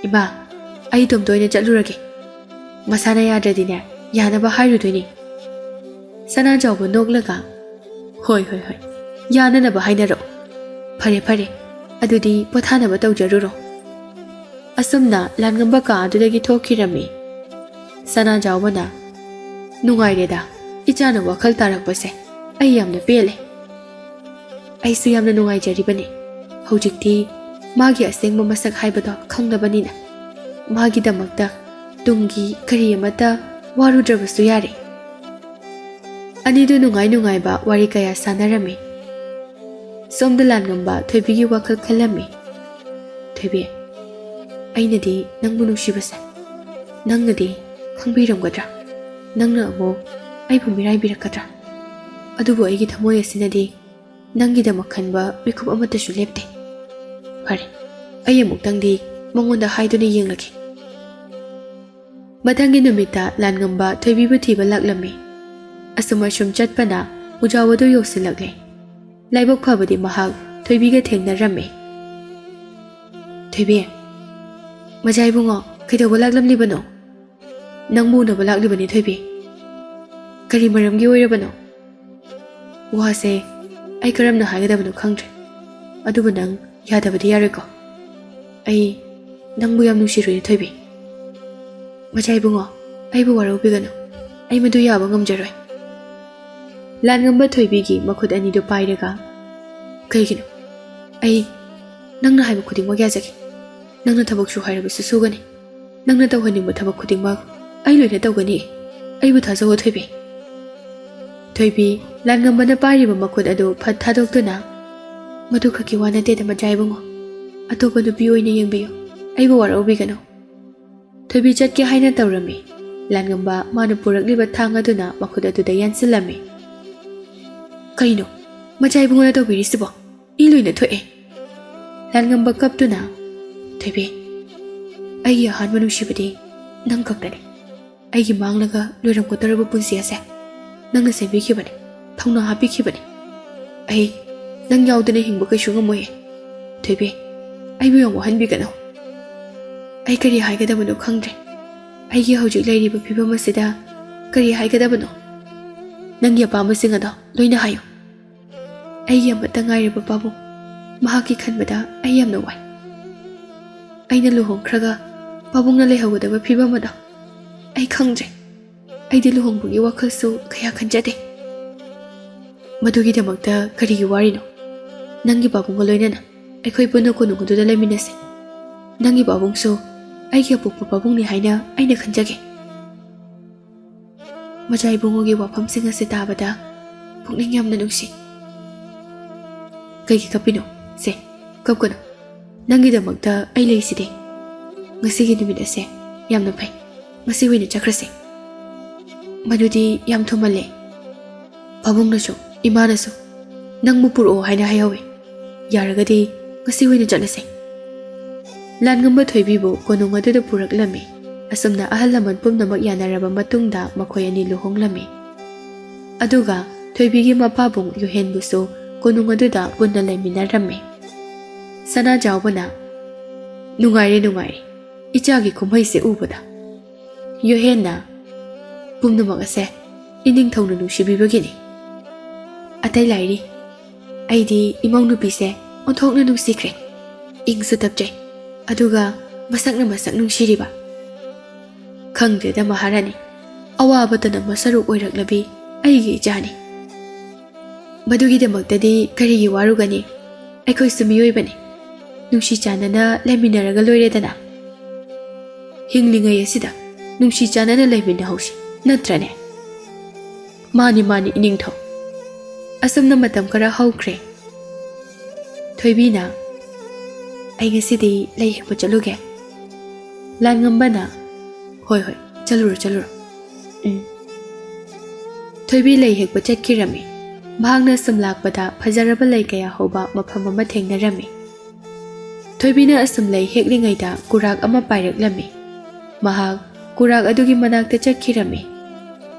ꯏꯃꯥ, ꯑꯩ ꯏꯇꯣꯝꯇ ꯑꯣꯏꯅ ꯆꯠꯂꯨꯔꯒꯦ꯫ ꯃꯁꯥꯅ ꯌꯥꯗ꯭ꯔꯗꯤꯅꯦ, ꯌꯥꯅꯕ ꯍꯥꯏꯔꯨꯗꯣꯏꯅꯤ꯫ ꯁꯅꯥꯖꯥꯎꯕ ꯅꯣꯛꯂꯒ, "ꯍꯣꯏ, ꯍꯣꯏ, ꯍꯣꯏ, ꯌꯥꯅꯅꯕ ꯍꯥꯏꯅꯔꯣ꯫ ꯐꯔꯦ, ꯐꯔꯦ, ꯑꯗꯨꯗꯤ ꯄꯣꯊꯥꯅꯕ ꯇꯧꯖꯔꯨꯔꯣ"꯫ ꯑꯁꯨꯝꯅ ꯂꯥꯟꯉꯝꯕ ꯀꯥ ꯑꯗꯨꯗꯒꯤ ꯊꯣꯛꯈꯤꯔꯝꯃꯤ꯫ ꯁꯅꯥꯖꯥꯎꯕꯅ, "ꯅꯨꯡꯉꯥꯏꯔꯦꯗ, ꯏꯆꯥꯅ ꯋꯥꯈꯜ ꯇꯥꯔꯛꯄꯁꯦ꯫ ꯑꯩ ꯌꯥꯝꯅ ꯄꯦꯜꯂꯦ"꯫ "ꯑꯩꯁꯨ ꯌꯥꯝꯅ ꯅꯨꯡꯉꯥꯏꯖꯔꯤꯕꯅꯤ꯫ ꯍꯧꯖꯤꯛꯇꯤ ꯃꯥꯒꯤ ꯑꯁꯦꯡꯕ ꯃꯁꯛ ꯍꯥꯏꯕꯗꯣ ꯈꯪꯂꯕꯅꯤꯅ, ꯃꯥꯒꯤꯗꯃꯛꯇ ꯇꯨꯡꯒꯤ ꯀꯔꯤ ꯑꯃꯠꯇ ꯋꯥꯔꯨꯗ꯭ꯔꯕꯁꯨ ꯌꯥꯔꯦ"꯫ ꯑꯅꯤꯗꯨ ꯅꯨꯡꯉꯥꯏ ꯅꯨꯡꯉꯥꯏꯕ ꯋꯥꯔꯤ ꯀꯌꯥ ꯁꯥꯟꯅꯔꯝꯃꯤ꯫ ꯁꯣꯝꯗ ꯂꯥꯟꯉꯝꯕ ꯊꯣꯏꯕꯤꯒꯤ ꯋꯥꯈꯜ ꯈꯜꯂꯝꯃꯤ꯫ "ꯊꯣꯏꯕꯤ, ꯑꯩꯅꯗꯤ ꯅꯪꯕꯨ ꯅꯨꯡꯁꯤꯕꯁꯦ ꯅꯪꯅꯗꯤ ꯈꯪꯕꯤꯔꯝꯒꯗ꯭ꯔꯥ? ꯅꯪꯅ ꯑꯃꯨꯛ ꯑꯩꯕꯨ ꯃꯤꯔꯥꯏꯕꯤꯔꯛꯀꯗ꯭ꯔꯥ? ꯑꯗꯨꯕꯨ ꯑꯩꯒꯤ ꯊꯃꯣꯏ ꯑꯁꯤꯅꯗꯤ ꯅꯪꯒꯤꯗꯃꯛ ꯈꯟꯕ ꯃꯤꯀꯨꯞ ꯑꯃꯠꯇꯁꯨ ꯂꯦꯞꯇꯦ꯫ ꯐꯔꯦ, ꯑꯩ ꯑꯃꯨꯛꯇꯪꯗꯤ ꯃꯉꯣꯟꯗ ꯍꯥꯏꯗꯨꯅ ꯌꯦꯡꯂꯒꯦ"꯫ ꯃꯊꯪꯒꯤ ꯅꯨꯃꯤꯠꯇ ꯂꯥꯟꯉꯝꯕ ꯊꯣꯏꯕꯤꯕꯨ ꯊꯤꯕ ꯂꯥꯛꯂꯝꯃꯤ꯫ ꯑꯁꯨꯝ ꯑꯁꯨꯝ ꯆꯠꯄꯅ ꯎꯖꯥꯎ ꯑꯗꯨ ꯌꯧꯁꯤꯜꯂꯛꯂꯦ꯫ ꯂꯥꯏꯕꯛ ꯐꯕꯗꯤ ꯃꯍꯥꯛ ꯊꯣꯏꯕꯤꯒ ꯊꯦꯡꯅꯔꯝꯃꯤ꯫ "ꯊꯣꯏꯕꯤ, ꯃꯖꯥ ꯏꯕꯨꯡꯉꯣ, ꯀꯩꯗꯧꯕ ꯂꯥꯛꯂꯝꯂꯤꯕꯅꯣ?" "ꯅꯪꯕꯨ ꯎꯅꯕ ꯂꯥꯛꯂꯤꯕꯅꯤ ꯊꯣꯏꯕꯤ"꯫ "ꯀꯔꯤ ꯃꯔꯝꯒꯤ ꯑꯣꯏꯔꯕꯅꯣ?" "ꯋꯥꯁꯦ ꯑꯩ ꯀꯔꯝꯅ ꯍꯥꯏꯒꯗꯕꯅꯣ ꯈꯪꯗ꯭ꯔꯦ꯫ ꯑꯗꯨꯕꯨ ꯅꯪ ꯌꯥꯗꯕꯗꯤ ꯌꯥꯔꯣꯏꯀꯣ꯫ ꯑꯩ ꯅꯪꯕꯨ ꯌꯥꯝ ꯅꯨꯡꯁꯤꯔꯨꯏ ꯊꯣꯏꯕꯤ"꯫ "ꯃꯖꯥ ꯏꯕꯨꯡꯉꯣ, ꯑꯩꯕꯨ ꯋꯥꯔꯧꯕꯤꯒꯅꯨ꯫ ꯑꯩ ꯃꯗꯨ ꯌꯥꯕ ꯉꯝꯖꯔꯣꯏ"꯫ ꯂꯥꯟꯉꯝꯕ ꯊꯣꯏꯕꯤꯒꯤ ꯃꯈꯨꯠ ꯑꯅꯤꯗꯨ ꯄꯥꯏꯔꯒ, "ꯀꯩꯒꯤꯅꯣ? ꯑꯩ ꯅꯪꯅ ꯍꯥꯏꯕ ꯈꯨꯗꯤꯡꯃꯛ ꯌꯥꯖꯒꯦ꯫ ꯅꯪꯅ ꯊꯕꯛ ꯁꯨ ꯍꯥꯏꯔꯕꯁꯨ ꯁꯨꯒꯅꯤ꯫ ꯅꯪꯅ ꯇꯧꯍꯟꯅꯤꯡꯕ ꯊꯕꯛ ꯈꯨꯗꯤꯡꯃꯛ ꯑꯩ ꯂꯣꯏꯅ ꯇꯧꯒꯅꯤ꯫ ꯑꯩꯕꯨ ꯊꯥꯖꯧꯑꯣ ꯊꯣꯏꯕꯤ"꯫ ꯊꯣꯏꯕꯤ, ꯂꯥꯟꯉꯝꯕꯅ ꯄꯥꯏꯔꯤꯕ ꯃꯈꯨꯠ ꯑꯗꯨ ꯐꯠ ꯊꯥꯗꯣꯛꯇꯨꯅ, "ꯃꯗꯨ ꯈꯛꯀꯤ ꯋꯥ ꯅꯠꯇꯦꯗ ꯃꯖꯥ ꯏꯕꯨꯡꯉꯣ꯫ ꯑꯇꯣꯞꯄ ꯅꯨꯄꯤ ꯑꯣꯏꯅ ꯌꯦꯡꯕꯤꯌꯨ꯫ ꯑꯩꯕꯨ ꯋꯥꯔꯧꯕꯤꯒꯅꯨ"꯫ ꯊꯣꯏꯕꯤ ꯆꯠꯀꯦ ꯍꯥꯏꯅ ꯇꯧꯔꯝꯃꯤ꯫ ꯂꯥꯟꯉꯝꯕ ꯃꯥꯅ ꯄꯨꯔꯛꯂꯤꯕ ꯊꯥꯡ ꯑꯗꯨꯅ ꯃꯈꯨꯠ ꯑꯗꯨꯗ ꯌꯥꯟꯁꯤꯜꯂꯝꯃꯤ꯫ "ꯀꯩꯅꯣ ꯃꯆꯥ ꯏꯕꯨꯡꯉꯣꯅ ꯇꯧꯕꯤꯔꯤꯁꯤꯕꯣ? ꯏ ꯂꯣꯏꯅ ꯊꯣꯛꯑꯦ"꯫ ꯂꯥꯟꯉꯝꯕ ꯀꯞꯇꯨꯅ, "ꯊꯣꯏꯕꯤ, ꯑꯩꯒꯤ ꯑꯍꯥꯟꯕ ꯅꯨꯡꯁꯤꯕꯗꯤ ꯅꯪ ꯈꯛꯇꯅꯤ꯫ ꯑꯩꯒꯤ ꯃꯥꯡꯂꯒ ꯂꯣꯏꯔꯝꯒꯗꯧꯔꯕ ꯄꯨꯟꯁꯤ ꯑꯁꯦ ꯅꯪꯅ ꯁꯦꯝꯕꯤꯈꯤꯕꯅꯤ꯫ ꯊꯧꯅꯥ ꯍꯥꯞꯄꯤꯈꯤꯕꯅꯤ꯫ "ꯑꯩ ꯅꯪ ꯌꯥꯎꯗꯅ ꯍꯤꯡꯕ ꯀꯩꯁꯨ ꯉꯝꯃꯣꯏꯌꯦ꯫ ꯊꯣꯏꯕꯤ, ꯑꯩꯕꯨ ꯌꯥꯝ ꯋꯥꯍꯟꯕꯤꯒꯅꯨ꯫ ꯑꯩ ꯀꯔꯤ ꯍꯥꯏꯒꯗꯕꯅꯣ ꯈꯪꯗ꯭ꯔꯦ꯫ ꯑꯩꯒꯤ ꯍꯧꯖꯤꯛ ꯂꯩꯔꯤꯕ ꯐꯤꯕꯝ ꯑꯁꯤꯗ ꯀꯔꯤ ꯍꯥꯏꯒꯗꯕꯅꯣ? ꯅꯪꯒꯤ ꯑꯄꯥꯝꯕꯁꯤꯡ ꯑꯗꯣ ꯂꯣꯏꯅ ꯍꯥꯏꯌꯨ꯫ ꯑꯩꯒꯤ ꯑꯃꯠꯇ ꯉꯥꯏꯔꯕ ꯄꯥꯕꯨꯡ, ꯃꯍꯥꯛꯀꯤ ꯈꯟꯕꯗ ꯑꯩ ꯌꯥꯝꯅ ꯋꯥꯏ꯫ ꯑꯩꯅ ꯂꯨꯍꯣꯡꯈ꯭ꯔꯒ ꯄꯥꯕꯨꯡꯅ ꯂꯩꯍꯧꯒꯗꯕ ꯐꯤꯕꯝ ꯑꯗꯣ ꯑꯩ ꯈꯪꯗ꯭ꯔꯦ꯫ ꯑꯩꯗꯤ ꯂꯨꯍꯣꯡꯕꯒꯤ ꯋꯥꯈꯜꯁꯨ ꯀꯌꯥ ꯈꯟꯖꯗꯦ꯫ ꯃꯗꯨꯒꯤꯗꯃꯛꯇ ꯀꯔꯤꯒꯤ ꯋꯥꯔꯤꯅꯣ? ꯅꯪꯒꯤ ꯄꯥꯕꯨꯡꯒ ꯂꯣꯏꯅꯅ ꯑꯩꯈꯣꯏ ꯄꯨꯟꯅ ꯀꯣꯅꯨꯡ ꯑꯗꯨꯗ ꯂꯩꯃꯤꯟꯅꯁꯤ꯫ ꯅꯪꯒꯤ ꯄꯥꯕꯨꯡꯁꯨ ꯑꯩꯒꯤ ꯑꯄꯣꯛꯄ ꯄꯥꯕꯨꯡꯅꯤ ꯍꯥꯏꯅ ꯑꯩꯅ ꯈꯟꯖꯒꯦ꯫" ꯃꯆꯥ ꯏꯕꯨꯡꯉꯣꯒꯤ ꯋꯥꯐꯝꯁꯤꯡ ꯑꯁꯤ ꯇꯥꯕꯗ ꯄꯨꯛꯅꯤꯡ ꯌꯥꯝꯅ ꯅꯨꯡꯁꯤ꯫ "ꯀꯩꯒꯤ ꯀꯞꯄꯤꯅꯣ? ꯁꯦ, ꯀꯞꯀꯅꯨ꯫ ꯅꯪꯒꯤꯗꯃꯛꯇ ꯑꯩ ꯂꯩꯁꯤꯗꯤ꯫ ꯉꯁꯤꯒꯤ ꯅꯨꯃꯤꯠ ꯑꯁꯦ ꯌꯥꯝꯅ ꯐꯩ꯫ ꯉꯁꯤ ꯑꯣꯏꯅ ꯆꯠꯈ꯭ꯔꯁꯦ꯫" "ꯃꯗꯨꯗꯤ ꯌꯥꯝ ꯊꯨꯃꯜꯂꯦ꯫ ꯄꯥꯕꯨꯡꯅꯁꯨ, ꯏꯃꯥꯅꯁꯨ ꯅꯪꯕꯨ ꯄꯨꯔꯛꯑꯣ ꯍꯥꯏꯅ ꯍꯥꯏꯍꯧꯋꯤ꯫ ꯌꯥꯔꯒꯗꯤ ꯉꯁꯤ ꯑꯣꯏꯅ ꯆꯠꯂꯁꯦ꯫" ꯂꯥꯟꯉꯝꯕ ꯊꯣꯏꯕꯤꯕꯨ ꯀꯣꯅꯨꯡ ꯑꯗꯨꯗ ꯄꯨꯔꯛꯂꯝꯃꯤ꯫ ꯑꯁꯨꯝꯅ ꯑꯍꯜ ꯂꯃꯟ ꯄꯨꯝꯅꯃꯛ ꯌꯥꯅꯔꯕ ꯃꯇꯨꯡꯗ ꯃꯈꯣꯏ ꯑꯅꯤ ꯂꯨꯍꯣꯡꯂꯝꯃꯤ꯫ ꯑꯗꯨꯒ ꯊꯣꯏꯕꯤꯒꯤ ꯃꯄꯥꯕꯨꯡ ꯌꯨꯍꯦꯟꯕꯨꯁꯨ ꯀꯣꯅꯨꯡ ꯑꯗꯨꯗ ꯄꯨꯟꯅ ꯂꯩꯃꯤꯟꯅꯔꯝꯃꯤ꯫ ꯁꯅꯥꯖꯥꯎꯕꯅ, "ꯅꯨꯡꯉꯥꯏꯔꯦ, ꯅꯨꯡꯉꯥꯏꯔꯦ, ꯏꯆꯥꯒꯤ ꯀꯨꯝꯍꯩꯁꯦ ꯎꯕꯗ꯫" ꯌꯨꯍꯦꯟꯅ, "ꯄꯨꯝꯅꯃꯛ ꯑꯁꯦ ꯏꯅꯤꯡꯊꯧꯅ ꯅꯨꯡꯁꯤꯕꯤꯕꯒꯤꯅꯤ꯫ ꯑꯇꯩ ꯂꯥꯏꯔꯤ, ꯑꯩꯗꯤ ꯏꯃꯧ ꯅꯨꯄꯤꯁꯦ ꯑꯣꯟꯊꯣꯛꯅ ꯅꯨꯡꯁꯤꯈ꯭ꯔꯦ꯫ ꯏꯪꯁꯨ ꯇꯞꯆꯩ, ꯑꯗꯨꯒ ꯃꯁꯛꯅ ꯃꯁꯛ ꯅꯨꯡꯁꯤꯔꯤꯕ꯫ ꯈꯪꯗ꯭ꯔꯦꯗ ꯃꯍꯥꯔꯥꯅꯤ, ꯑꯋꯥꯕꯇꯅ ꯃꯁꯔꯨꯛ ꯑꯣꯏꯔꯛꯂꯕꯤ ꯑꯩꯒꯤ ꯏꯆꯥꯅꯤ꯫ ꯃꯗꯨꯒꯤꯗꯃꯛꯇꯗꯤ ꯀꯔꯤꯒꯤ ꯋꯥꯔꯨꯒꯅꯤ? ꯑꯩꯈꯣꯏꯁꯨ ꯃꯤꯑꯣꯏꯕꯅꯤ꯫ ꯅꯨꯡꯁꯤ ꯆꯥꯟꯅꯅ ꯂꯩꯃꯤꯟꯅꯔꯒ ꯂꯣꯏꯔꯦꯗꯅ꯫ ꯍꯤꯡꯂꯤꯉꯩ ꯑꯁꯤꯗ ꯅꯨꯡꯁꯤ ꯆꯥꯟꯅꯅ ꯂꯩꯃꯤꯟꯅꯍꯧꯁꯤ, ꯅꯠꯇ꯭ꯔꯅꯦ?" "ꯃꯥꯅꯤ, ꯃꯥꯅꯤ, ꯏꯅꯤꯡꯊꯧ꯫" ꯑꯁꯨꯝꯅ ꯃꯇꯝ ꯈꯔ ꯍꯧꯈ꯭ꯔꯦ꯫ ꯊꯣꯏꯕꯤꯅ, "ꯑꯩ ꯉꯁꯤꯗꯤ ꯂꯩ ꯍꯦꯛꯄ ꯆꯠꯂꯨꯒꯦ꯫" ꯂꯥꯟꯉꯝꯕꯅ, "ꯍꯣꯏ, ꯍꯣꯏ, ꯆꯠꯂꯨꯔꯣ, ꯆꯠꯂꯨꯔꯣ꯫" ꯎꯝ꯫ ꯊꯣꯏꯕꯤ ꯂꯩ ꯍꯦꯛꯄ ꯆꯠꯈꯤꯔꯝꯃꯤ꯫ ꯃꯍꯥꯛꯅ ꯁꯨꯝ ꯂꯥꯛꯄꯗ ꯐꯖꯔꯕ ꯂꯩ ꯀꯌꯥ ꯍꯧꯕ ꯃꯐꯝ ꯑꯃ ꯊꯦꯡꯅꯔꯝꯃꯤ꯫ ꯊꯣꯏꯕꯤꯅ ꯑꯁꯨꯝ ꯂꯩ ꯍꯦꯛꯂꯤꯉꯩꯗ ꯀꯨꯔꯥꯛ ꯑꯃ ꯄꯥꯏꯔꯛꯂꯝꯃꯤ꯫ ꯃꯍꯥꯛ ꯀꯨꯔꯥꯛ ꯑꯗꯨꯒꯤ ꯃꯅꯥꯛꯇ ꯆꯠꯈꯤꯔꯝꯃꯤ꯫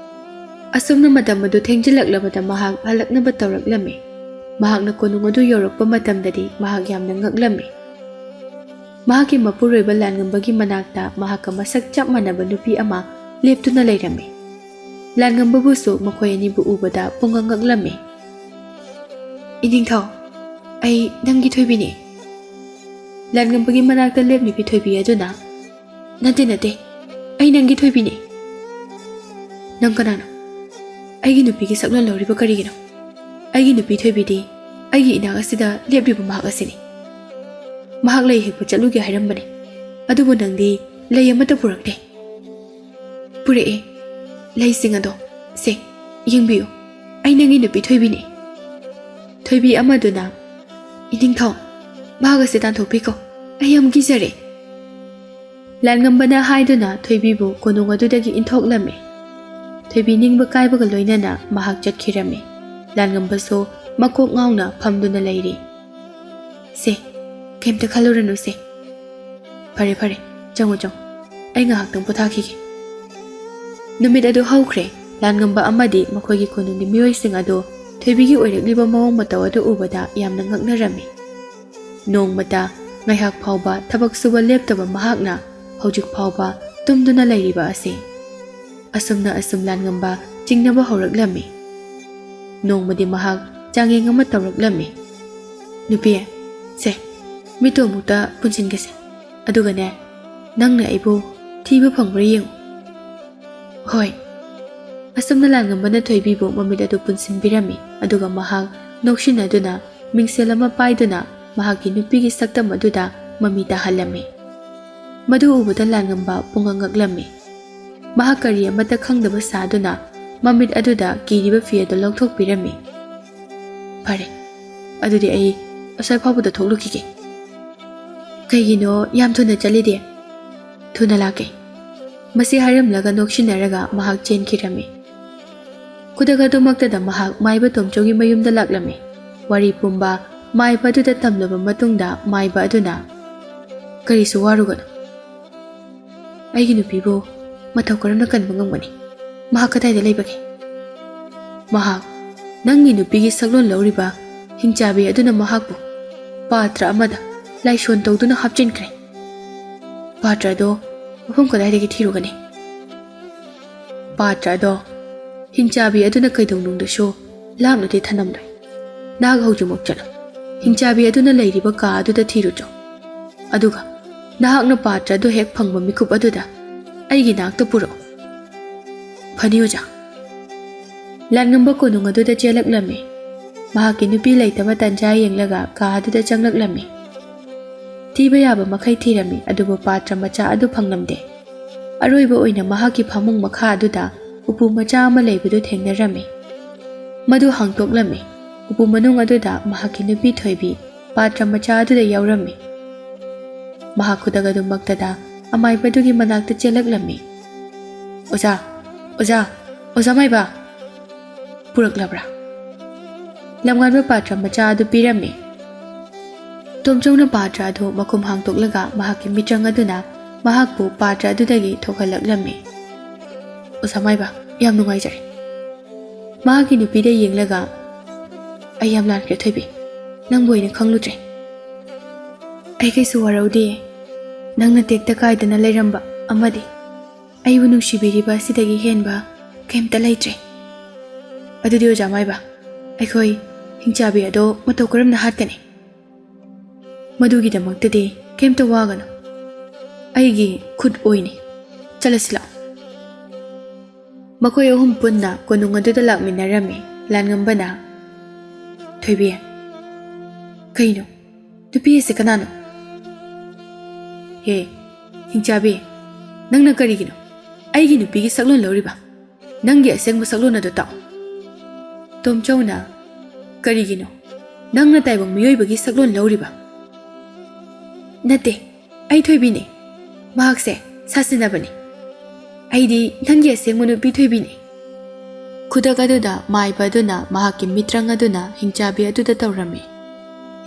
ꯑꯁꯨꯝꯅ ꯃꯇꯝ ꯑꯗꯨ ꯊꯦꯡꯖꯤꯜꯂꯛꯂꯕꯗ ꯃꯍꯥꯛ ꯍꯜꯂꯛꯅꯕ ꯇꯧꯔꯛꯂꯝꯃꯤ꯫ ꯃꯍꯥꯛꯅ ꯀꯣꯅꯨꯡ ꯑꯗꯨ ꯌꯧꯔꯛꯄ ꯃꯇꯝꯗꯗꯤ ꯃꯍꯥꯛ ꯌꯥꯝꯅ ꯉꯛꯂꯝꯃꯤ꯫ ꯃꯍꯥꯛꯀꯤ ꯃꯄꯨꯔꯣꯏꯕ ꯂꯥꯟꯉꯝꯕꯒꯤ ꯃꯅꯥꯛꯇ ꯃꯍꯥꯛꯀ ꯃꯁꯛ ꯆꯞ ꯃꯥꯟꯅꯕ ꯅꯨꯄꯤ ꯑꯃ ꯂꯦꯞꯇꯨꯅ ꯂꯩꯔꯝꯃꯤ꯫ ꯂꯥꯟꯉꯝꯕꯕꯨꯁꯨ ꯃꯈꯣꯏ ꯑꯅꯤꯕꯨ ꯎꯕꯗ ꯄꯨꯡꯉꯛ ꯉꯛꯂꯝꯃꯤ꯫ "ꯏꯅꯤꯡꯊꯧ, ꯑꯩ ꯅꯪꯒꯤ ꯊꯣꯏꯕꯤꯅꯤ꯫" ꯂꯥꯟꯉꯝꯕꯒꯤ ꯃꯅꯥꯛꯇ ꯂꯦꯞꯂꯤꯕꯤ ꯊꯣꯏꯕꯤ ꯑꯗꯨꯅ, "ꯅꯠꯇꯦ, ꯅꯠꯇꯦ, ꯑꯩ ꯅꯪꯒꯤ ꯊꯣꯏꯕꯤꯅꯤ꯫" "ꯅꯪ ꯀꯅꯥꯅꯣ? ꯑꯩꯒꯤ ꯅꯨꯄꯤꯒꯤ ꯁꯛꯂꯣꯟ ꯂꯧꯔꯤꯕ ꯀꯔꯤꯒꯤꯅꯣ? ꯑꯩꯒꯤ ꯅꯨꯄꯤ ꯊꯣꯏꯕꯤꯗꯤ ꯑꯩꯒꯤ ꯏꯅꯥꯛ ꯑꯁꯤꯗ ꯂꯦꯞꯂꯤꯕ ꯃꯍꯥꯛ ꯑꯁꯤꯅꯤ꯫ ꯃꯍꯥꯛ ꯂꯩ ꯍꯦꯛꯄ ꯆꯠꯂꯨꯒꯦ ꯍꯥꯏꯔꯝꯕꯅꯤ, ꯑꯗꯨꯕꯨ ꯅꯪꯗꯤ ꯂꯩ ꯑꯃꯠꯇ ꯄꯨꯔꯛꯇꯦ꯫" "ꯄꯨꯔꯛꯑꯦ, ꯂꯩꯁꯤꯡ ꯑꯗꯣ꯫ ꯁꯦ, ꯌꯦꯡꯕꯤꯌꯨ, ꯑꯩ ꯅꯪꯒꯤ ꯅꯨꯄꯤ ꯊꯣꯏꯕꯤꯅꯤ꯫" ꯊꯣꯏꯕꯤ ꯑꯃꯗꯨꯅ, "ꯏꯅꯤꯡꯊꯧ, ꯃꯍꯥꯛ ꯑꯁꯤ ꯇꯥꯟꯊꯣꯛꯄꯤꯈꯣ, ꯑꯩ ꯌꯥꯝ ꯀꯤꯖꯔꯦ꯫" ꯂꯥꯟꯉꯝꯕꯅ ꯍꯥꯏꯗꯨꯅ ꯊꯣꯏꯕꯤꯕꯨ ꯀꯣꯅꯨꯡ ꯑꯗꯨꯗꯒꯤ ꯏꯟꯊꯣꯛꯂꯝꯃꯤ꯫ ꯊꯣꯏꯕꯤ ꯅꯤꯡꯕ ꯀꯥꯏꯕꯒ ꯂꯣꯏꯅꯅ ꯃꯍꯥꯛ ꯆꯠꯈꯤꯔꯝꯃꯤ꯫ ꯂꯥꯟꯉꯝꯕꯁꯨ ꯃꯀꯣꯛ ꯉꯥꯎꯅ ꯐꯝꯗꯨꯅ ꯂꯩꯔꯤ꯫ "ꯁꯦ, ꯀꯩꯝꯇ ꯈꯜꯂꯨꯔꯅꯨꯁꯦ꯫ ꯐꯔꯦ, ꯐꯔꯦ, ꯆꯪꯉꯨ, ꯆꯪꯉꯨ꯫ ꯑꯩ ꯉꯥꯏꯍꯥꯛꯇꯪ ꯄꯣꯊꯥꯈꯤꯒꯦ꯫" ꯅꯨꯃꯤꯠ ꯑꯗꯨ ꯍꯧꯈ꯭ꯔꯦ꯫ ꯂꯥꯟꯉꯝꯕ ꯑꯃꯗꯤ ꯃꯈꯣꯏꯒꯤ ꯀꯣꯅꯨꯡꯒꯤ ꯃꯤꯑꯣꯏꯁꯤꯡ ꯑꯗꯨ ꯊꯣꯏꯕꯤꯒꯤ ꯑꯣꯏꯔꯛꯂꯤꯕ ꯃꯑꯣꯡ ꯃꯇꯧ ꯑꯗꯨ ꯎꯕꯗ ꯌꯥꯝꯅ ꯉꯛꯅꯔꯝꯃꯤ꯫ ꯅꯣꯡꯃꯇ ꯉꯥꯏꯍꯥꯛ ꯐꯥꯎꯕ ꯊꯕꯛ ꯁꯨꯕ ꯂꯦꯞꯇꯕ ꯃꯍꯥꯛꯅ ꯍꯧꯖꯤꯛ ꯐꯥꯎꯕ ꯇꯨꯝꯗꯨꯅ ꯂꯩꯔꯤꯕ ꯑꯁꯤ꯫ ꯑꯁꯨꯝꯅ ꯑꯁꯨꯝ ꯂꯥꯟꯉꯝꯕ ꯆꯤꯡꯅꯕ ꯍꯧꯔꯛꯂꯝꯃꯤ꯫ ꯅꯣꯡꯃꯗꯤ ꯃꯍꯥꯛ ꯆꯥꯡꯌꯦꯡ ꯑꯃ ꯇꯧꯔꯛꯂꯝꯃꯤ꯫ "ꯅꯨꯄꯤ, ꯁꯦ, ꯃꯤꯠꯇꯣ ꯑꯃꯨꯛꯇ ꯄꯨꯟꯁꯤꯟꯒꯦꯁꯦ꯫ ꯑꯗꯨꯒꯅꯦ, ꯅꯪꯅ ꯑꯩꯕꯨ ꯊꯤꯕ ꯐꯪꯕ꯭ꯔꯥ ꯌꯦꯡꯉꯨ꯫" "ꯍꯣꯏ꯫" ꯑꯁꯨꯝꯅ ꯂꯥꯟꯉꯝꯕꯅ ꯊꯣꯏꯕꯤꯕꯨ ꯃꯃꯤꯠ ꯑꯗꯨ ꯄꯨꯟꯁꯤꯟꯕꯤꯔꯝꯃꯤ, ꯑꯗꯨꯒ ꯃꯍꯥꯛ ꯅꯣꯛꯁꯤꯟꯅꯗꯨꯅ ꯃꯤꯡꯁꯦꯜ ꯑꯃ ꯄꯥꯏꯗꯨꯅ ꯃꯍꯥꯛꯀꯤ ꯅꯨꯄꯤꯒꯤ ꯁꯛꯇꯝ ꯑꯗꯨꯗ ꯃꯃꯤ ꯇꯥꯍꯜꯂꯝꯃꯤ꯫ ꯃꯗꯨ ꯎꯕꯗ ꯂꯥꯟꯉꯝꯕ ꯄꯨꯡꯉꯛ ꯉꯛꯂꯝꯃꯤ꯫ ꯃꯍꯥꯛ ꯀꯔꯤ ꯑꯃꯠꯇ ꯈꯪꯗꯕ ꯁꯥꯗꯨꯅ ꯃꯃꯤꯠ ꯑꯗꯨꯗ ꯀꯤꯔꯤꯕ ꯐꯤ ꯑꯗꯨ ꯂꯧꯊꯣꯛꯄꯤꯔꯝꯃꯤ꯫ "ꯐꯔꯦ, ꯑꯗꯨꯗꯤ ꯑꯩ ꯑꯁ꯭ꯋꯥꯏ ꯐꯥꯎꯕꯗ ꯊꯣꯛꯂꯨꯈꯤꯒꯦ꯫" "ꯀꯩꯒꯤꯅꯣ ꯌꯥꯝ ꯊꯨꯅ ꯆꯠꯂꯤꯗꯤ? ꯊꯨꯅ ꯂꯥꯛꯀꯦ꯫" ꯃꯁꯤ ꯍꯥꯏꯔꯝꯂꯒ ꯅꯣꯛꯁꯤꯟꯅꯔꯒ ꯃꯍꯥꯛ ꯆꯦꯟꯈꯤꯔꯝꯃꯤ꯫ ꯈꯨꯗꯛ ꯑꯗꯨꯃꯛꯇꯗ ꯃꯍꯥꯛ ꯃꯥꯏꯕ ꯇꯣꯝꯆꯧꯒꯤ ꯃꯌꯨꯝꯗ ꯂꯥꯛꯂꯝꯃꯤ꯫ ꯋꯥꯔꯤ ꯄꯨꯝꯕ ꯃꯥꯏꯕ ꯑꯗꯨꯗ ꯇꯝꯂꯕ ꯃꯇꯨꯡꯗ ꯃꯥꯏꯕ ꯑꯗꯨꯅ, "ꯀꯔꯤꯁꯨ ꯋꯥꯔꯨꯒꯅꯨ꯫ ꯑꯩꯒꯤ ꯅꯨꯄꯤꯕꯨ ꯃꯇꯧ ꯀꯔꯝꯅ ꯀꯟꯕ ꯉꯝꯒꯅꯤ? ꯃꯍꯥꯛ ꯀꯗꯥꯏꯗ ꯂꯩꯕꯒꯦ?" ꯃꯍꯥꯛ ꯅꯪꯒꯤ ꯅꯨꯄꯤꯒꯤ ꯁꯛꯂꯣꯟ ꯂꯧꯔꯤꯕ ꯍꯤꯡꯆꯥꯕꯤ ꯑꯗꯨꯅ ꯃꯍꯥꯛꯄꯨ ꯄꯥꯇ꯭ꯔ ꯑꯃꯗ ꯂꯥꯏꯁꯣꯟ ꯇꯧꯗꯨꯅ ꯍꯥꯞꯆꯤꯟꯈ꯭ꯔꯦ꯫ ꯄꯥꯇ꯭ꯔ ꯑꯗꯣ ꯃꯐꯝ ꯀꯗꯥꯏꯗꯒꯤ ꯊꯤꯔꯨꯒꯅꯤ? ꯄꯥꯇ꯭ꯔ ꯑꯗꯣ ꯍꯤꯡꯆꯥꯕꯤ ꯑꯗꯨꯅ ꯀꯩꯗꯧꯅꯨꯡꯗꯁꯨ ꯂꯥꯞꯅꯗꯤ ꯊꯅꯝꯂꯣꯏ꯫ ꯅꯍꯥꯛ ꯍꯧꯖꯤꯛꯃꯛ ꯆꯠꯂꯨ꯫ ꯍꯤꯡꯆꯥꯕꯤ ꯑꯗꯨꯅ ꯂꯩꯔꯤꯕ ꯀꯥ ꯑꯗꯨꯗ ꯊꯤꯔꯨꯆꯣ꯫ ꯑꯗꯨꯒ ꯅꯍꯥꯛꯅ ꯄꯥꯇ꯭ꯔ ꯑꯗꯨ ꯍꯦꯛ ꯐꯪꯕ ꯃꯤꯀꯨꯞ ꯑꯗꯨꯗ ꯑꯩꯒꯤ ꯅꯥꯛꯇ ꯄꯨꯔꯛꯎ꯫ ꯐꯅꯤ, ꯑꯣꯖꯥ꯫ ꯂꯥꯟꯉꯝꯕ ꯀꯣꯅꯨꯡ ꯑꯗꯨꯗ ꯆꯦꯜꯂꯛꯂꯝꯃꯤ꯫ ꯃꯍꯥꯛꯀꯤ ꯅꯨꯄꯤ ꯂꯩꯇꯕ ꯇꯟꯖꯥ ꯌꯦꯡꯂꯒ ꯀꯥ ꯑꯗꯨꯗ ꯆꯪꯂꯛꯂꯝꯃꯤ꯫ ꯊꯤꯕ ꯌꯥꯕ ꯃꯈꯩ ꯊꯤꯔꯝꯃꯤ, ꯑꯗꯨꯕꯨ ꯄꯥꯇ꯭ꯔ ꯃꯆꯥ ꯑꯗꯨ ꯐꯪꯂꯝꯗꯦ꯫ ꯑꯔꯣꯏꯕ ꯑꯣꯏꯅ ꯃꯍꯥꯛꯀꯤ ꯐꯃꯨꯡ ꯃꯈꯥ ꯑꯗꯨꯗ ꯎꯄꯨ ꯃꯆꯥ ꯑꯃ ꯂꯩꯕꯗꯨ ꯊꯦꯡꯅꯔꯝꯃꯤ꯫ ꯃꯗꯨ ꯍꯥꯡꯗꯣꯛꯂꯝꯃꯤ꯫ ꯎꯄꯨ ꯃꯅꯨꯡ ꯑꯗꯨꯗ ꯃꯍꯥꯛꯀꯤ ꯅꯨꯄꯤ ꯊꯣꯏꯕꯤ ꯄꯥꯇ꯭ꯔ ꯃꯆꯥ ꯑꯗꯨꯗ ꯌꯥꯎꯔꯝꯃꯤ꯫ ꯃꯍꯥꯛ ꯈꯨꯗꯛ ꯑꯗꯨꯃꯛꯇꯗ ꯑꯃꯥꯏꯕꯗꯨꯒꯤ ꯃꯅꯥꯛꯇ ꯆꯦꯜꯂꯛꯂꯝꯃꯤ꯫ "ꯑꯣꯖꯥ, ꯑꯣꯖꯥ, ꯑꯣꯖꯥ ꯃꯥꯏꯕ!" "ꯄꯨꯔꯛꯂꯕ꯭ꯔꯥ?" ꯂꯝꯉꯥꯟꯕ ꯄꯥꯇ꯭ꯔ ꯃꯆꯥ ꯑꯗꯨ ꯄꯤꯔꯝꯃꯤ꯫ ꯇꯣꯝꯆꯧꯅ ꯄꯥꯇ꯭ꯔ ꯑꯗꯨ ꯃꯈꯨꯝ ꯍꯥꯡꯗꯣꯛꯂꯒ ꯃꯍꯥꯛꯀꯤ ꯃꯤꯇ꯭ꯔꯪ ꯑꯗꯨꯅ ꯃꯍꯥꯛꯄꯨ ꯄꯥꯇ꯭ꯔ ꯑꯗꯨꯗꯒꯤ ꯊꯣꯛꯍꯜꯂꯛꯂꯝꯃꯤ꯫ "ꯑꯣꯖꯥ ꯃꯥꯏꯕ, ꯌꯥꯝ ꯅꯨꯡꯉꯥꯏꯖꯔꯦ꯫" ꯃꯍꯥꯛꯀꯤ ꯅꯨꯄꯤꯗ ꯌꯦꯡꯂꯒ, "ꯑꯩ ꯌꯥꯝ ꯂꯥꯟꯈ꯭ꯔꯦ ꯊꯣꯏꯕꯤ, ꯅꯪꯕꯨ ꯑꯣꯏꯅ ꯈꯪꯂꯨꯗ꯭ꯔꯦ꯫ ꯑꯩ ꯀꯩꯁꯨ ꯋꯥꯔꯧꯗꯦ꯫ ꯅꯪꯅ ꯇꯦꯛꯇ ꯀꯥꯏꯗꯅ ꯂꯩꯔꯝꯕ ꯑꯃꯗꯤ ꯑꯩꯕꯨ ꯅꯨꯡꯁꯤꯕꯤꯔꯤꯕ ꯑꯁꯤꯗꯒꯤ ꯍꯦꯟꯕ ꯀꯩꯝꯇ ꯂꯩꯇ꯭ꯔꯦ꯫ ꯑꯗꯨꯗꯤ ꯑꯣꯖꯥ ꯃꯥꯏꯕ, ꯑꯩꯈꯣꯏ ꯍꯤꯡꯆꯥꯕꯤ ꯑꯗꯣ ꯃꯇꯧ ꯀꯔꯝꯅ ꯍꯥꯠꯀꯅꯤ?" "ꯃꯗꯨꯒꯤꯗꯃꯛꯇꯗꯤ ꯀꯩꯝꯇ ꯋꯥꯒꯅꯨ꯫ ꯑꯩꯒꯤ ꯈꯨꯠ ꯑꯣꯏꯅꯤ꯫ ꯆꯠꯂꯁꯤ ꯂꯥꯛꯑꯣ꯫" ꯃꯈꯣꯏ ꯑꯍꯨꯝ ꯄꯨꯟꯅ ꯀꯣꯅꯨꯡ ꯑꯗꯨꯗ ꯂꯥꯛꯃꯤꯟꯅꯔꯝꯃꯤ꯫ ꯂꯥꯟꯉꯝꯕꯅ, "ꯊꯣꯏꯕꯤ꯫" "ꯀꯩꯅꯣ? ꯅꯨꯄꯤ ꯑꯁꯤ ꯀꯅꯥꯅꯣ?" "ꯍꯦ, ꯍꯤꯡꯆꯥꯕꯤ, ꯅꯪꯅ ꯀꯔꯤꯒꯤꯅꯣ ꯑꯩꯒꯤ ꯅꯨꯄꯤꯒꯤ ꯁꯛꯂꯣꯟ ꯂꯧꯔꯤꯕ? ꯅꯪꯒꯤ ꯑꯁꯦꯡꯕ ꯁꯛꯂꯣꯟ ꯑꯗꯨ ꯇꯥꯛꯑꯣ꯫" ꯇꯣꯝꯆꯧꯅ, "ꯀꯔꯤꯒꯤꯅꯣ ꯅꯪꯅ ꯇꯥꯏꯕꯪ ꯃꯤꯑꯣꯏꯕꯒꯤ ꯁꯛꯂꯣꯟ ꯂꯧꯔꯤꯕ?" "ꯅꯠꯇꯦ, ꯑꯩ ꯊꯣꯏꯕꯤꯅꯦ꯫ ꯃꯍꯥꯛꯁꯦ ꯁꯥꯁꯤꯟꯅꯕꯅꯤ꯫ ꯑꯩꯗꯤ ꯅꯪꯒꯤ ꯑꯁꯦꯡꯕ ꯅꯨꯄꯤ ꯊꯣꯏꯕꯤꯅꯦ꯫" ꯈꯨꯗꯛ ꯑꯗꯨꯗ ꯃꯥꯏꯕ ꯑꯗꯨꯅ ꯃꯍꯥꯛꯀꯤ ꯃꯤꯇ꯭ꯔꯪ ꯑꯗꯨꯅ ꯍꯤꯡꯆꯥꯕꯤ ꯑꯗꯨꯗ ꯇꯧꯔꯝꯃꯤ꯫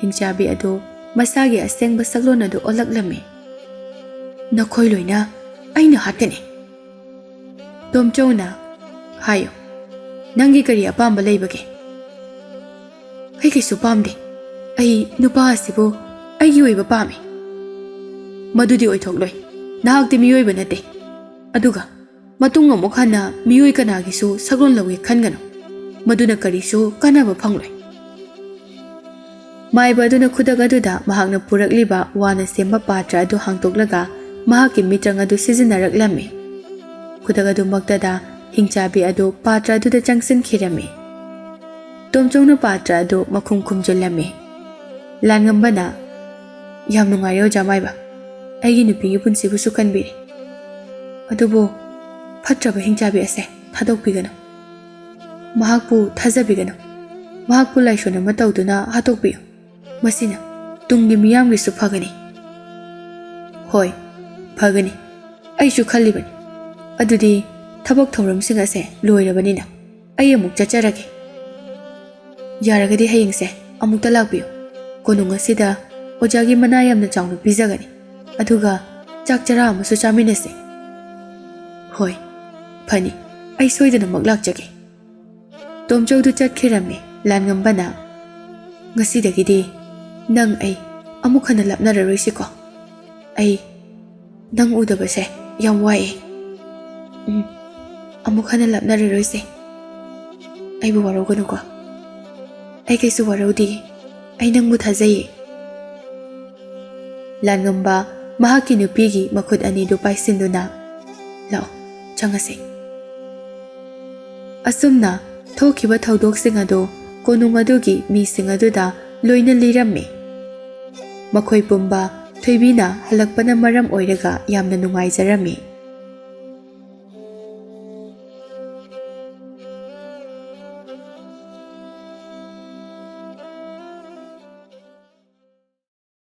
ꯍꯤꯡꯆꯥꯕꯤ ꯑꯗꯨ ꯃꯁꯥꯒꯤ ꯑꯁꯦꯡꯕ ꯁꯛꯂꯣꯟ ꯑꯗꯨ ꯑꯣꯜꯂꯛꯂꯝꯃꯤ꯫ "ꯅꯈꯣꯏ ꯂꯣꯏꯅ ꯑꯩꯅ ꯍꯥꯠꯀꯅꯤ꯫" ꯇꯣꯝꯆꯧꯅ, "ꯍꯥꯏꯌꯨ, "ꯅꯪꯒꯤ ꯀꯔꯤ ꯑꯄꯥꯝꯕ ꯂꯩꯕꯒꯦ?" "ꯑꯩ ꯀꯩꯁꯨ ꯄꯥꯝꯗꯦ꯫ ꯑꯩ ꯅꯨꯄꯥ ꯑꯁꯤꯕꯨ ꯑꯩꯒꯤ ꯑꯣꯏꯕ ꯄꯥꯝꯃꯤ꯫" "ꯃꯗꯨꯗꯤ ꯑꯣꯏꯊꯣꯛꯂꯣꯏ꯫ ꯅꯍꯥꯛꯇꯤ ꯃꯤꯑꯣꯏꯕ ꯅꯠꯇꯦ꯫ ꯑꯗꯨꯒ ꯃꯇꯨꯡ ꯑꯃꯨꯛ ꯍꯟꯅ ꯃꯤꯑꯣꯏ ꯀꯅꯥꯒꯤꯁꯨ ꯁꯛꯂꯣꯟ ꯂꯧꯒꯦ ꯈꯟꯒꯅꯨ꯫ ꯃꯗꯨꯅ ꯀꯔꯤꯁꯨ ꯀꯥꯟꯅꯕ ꯐꯪꯂꯣꯏ꯫" ꯃꯥꯏꯕ ꯑꯗꯨꯅ ꯈꯨꯗꯛ ꯑꯗꯨꯗ ꯃꯍꯥꯛꯅ ꯄꯨꯔꯛꯂꯤꯕ ꯋꯥꯅ ꯁꯦꯝꯕ ꯄꯥꯇ꯭ꯔ ꯑꯗꯨ ꯍꯥꯡꯗꯣꯛꯂꯒ ꯃꯍꯥꯛꯀꯤ ꯃꯤꯇ꯭ꯔꯪ ꯑꯗꯨ ꯁꯤꯖꯤꯟꯅꯔꯛꯂꯝꯃꯤ꯫ ꯈꯨꯗꯛ ꯑꯗꯨꯃꯛꯇꯗ ꯍꯤꯡꯆꯥꯕꯤ ꯑꯗꯨ ꯄꯥꯇ꯭ꯔ ꯑꯗꯨꯗ ꯆꯪꯁꯤꯟꯈꯤꯔꯝꯃꯤ꯫ ꯇꯣꯝꯆꯧꯅ ꯄꯥꯇ꯭ꯔ ꯑꯗꯨ ꯃꯈꯨꯝ ꯈꯨꯝꯖꯤꯜꯂꯝꯃꯤ꯫ ꯂꯥꯟꯉꯝꯕꯅ, "ꯌꯥꯝ ꯅꯨꯡꯉꯥꯏꯔꯦ ꯑꯣꯖꯥ ꯃꯥꯏꯕ꯫ ꯑꯩꯒꯤ ꯅꯨꯄꯤꯒꯤ ꯄꯨꯟꯁꯤꯕꯨꯁꯨ ꯈꯟꯕꯤꯔꯦ꯫ ꯑꯗꯨꯕꯨ ꯐꯠꯇ꯭ꯔꯕ ꯍꯤꯡꯆꯥꯕꯤ ꯑꯁꯦ ꯊꯥꯗꯣꯛꯄꯤꯒꯅꯨ꯫ ꯃꯍꯥꯛꯄꯨ ꯊꯥꯖꯕꯤꯒꯅꯨ꯫ ꯃꯍꯥꯛꯄꯨ ꯂꯥꯏꯁꯣꯟ ꯑꯃ ꯇꯧꯗꯨꯅ ꯍꯥꯠꯇꯣꯛꯄꯤꯌꯨ꯫ ꯃꯁꯤꯅ ꯇꯨꯡꯒꯤ ꯃꯤꯌꯥꯝꯒꯤꯁꯨ ꯐꯒꯅꯤ꯫" "ꯍꯣꯏ, ꯐꯒꯅꯤ꯫ ꯑꯩꯁꯨ ꯈꯜꯂꯤꯕꯅꯤ꯫ ꯑꯗꯨꯗꯤ ꯊꯕꯛ ꯊꯧꯔꯝꯁꯤꯡ ꯑꯁꯦ ꯂꯣꯏꯔꯕꯅꯤꯅ ꯑꯩ ꯑꯃꯨꯛ ꯆꯠꯆꯔꯒꯦ꯫ ꯌꯥꯔꯒꯗꯤ ꯍꯌꯦꯡꯁꯦ ꯑꯃꯨꯛꯇ ꯂꯥꯛꯄꯤꯌꯨ꯫ ꯀꯣꯅꯨꯡ ꯑꯁꯤꯗ ꯑꯣꯖꯥꯒꯤ ꯃꯅꯥ ꯌꯥꯝꯅ ꯆꯥꯎꯅ ꯄꯤꯖꯒꯅꯤ꯫ ꯑꯗꯨꯒ ꯆꯥꯛ ꯆꯔꯥ ꯑꯃꯁꯨ ꯆꯥꯃꯤꯟꯅꯁꯦ꯫" "ꯍꯣꯏ, ꯐꯅꯤ꯫ ꯑꯩ ꯁꯣꯏꯗꯅꯃꯛ ꯂꯥꯛꯆꯒꯦ꯫" ꯇꯣꯝꯆꯧꯗꯨ ꯆꯠꯈꯤꯔꯝꯃꯤ꯫ ꯂꯥꯟꯉꯝꯕꯅ, "ꯉꯁꯤꯗꯒꯤꯗꯤ ꯅꯪ ꯑꯩ ꯑꯃꯨꯛ ꯍꯟꯅ ꯂꯥꯞꯅꯔꯔꯣꯏꯁꯤꯀꯣ꯫ ꯑꯩ ꯅꯪ ꯎꯗꯕꯁꯦ ꯌꯥꯝ ꯋꯥꯏꯑꯦ꯫ ꯎꯝ, ꯑꯃꯨꯛ ꯍꯟꯅ ꯂꯥꯞꯅꯔꯔꯣꯏꯁꯦ꯫ ꯑꯩꯕꯨ ꯋꯥꯔꯧꯒꯅꯨꯀꯣ꯫" "ꯑꯩ ꯀꯩꯁꯨ ꯋꯥꯔꯧꯗꯤꯌꯦ꯫ ꯑꯩ ꯅꯪꯕꯨ ꯊꯥꯖꯩꯌꯦ꯫" ꯂꯥꯟꯉꯝꯕ ꯃꯍꯥꯛꯀꯤ ꯅꯨꯄꯤꯒꯤ ꯃꯈꯨꯠ ꯑꯅꯤꯗꯨ ꯄꯥꯏꯁꯤꯟꯗꯨꯅ, "ꯂꯥꯛꯑꯣ, ꯆꯪꯉꯁꯤ꯫" ꯑꯁꯨꯝꯅ ꯊꯣꯛꯈꯤꯕ ꯊꯧꯗꯣꯛꯁꯤꯡ ꯑꯗꯨ ꯀꯣꯅꯨꯡ ꯑꯗꯨꯒꯤ ꯃꯤꯁꯤꯡ ꯑꯗꯨꯗ ꯂꯣꯏꯅ ꯂꯤꯔꯝꯃꯤ꯫ ꯃꯈꯣꯏ ꯄꯨꯝꯕ ꯊꯣꯏꯕꯤꯅ ꯍꯜꯂꯛꯄꯅ ꯃꯔꯝ ꯑꯣꯏꯔꯒ ꯌꯥꯝꯅ ꯅꯨꯡꯉꯥꯏꯖꯔꯝꯃꯤ꯫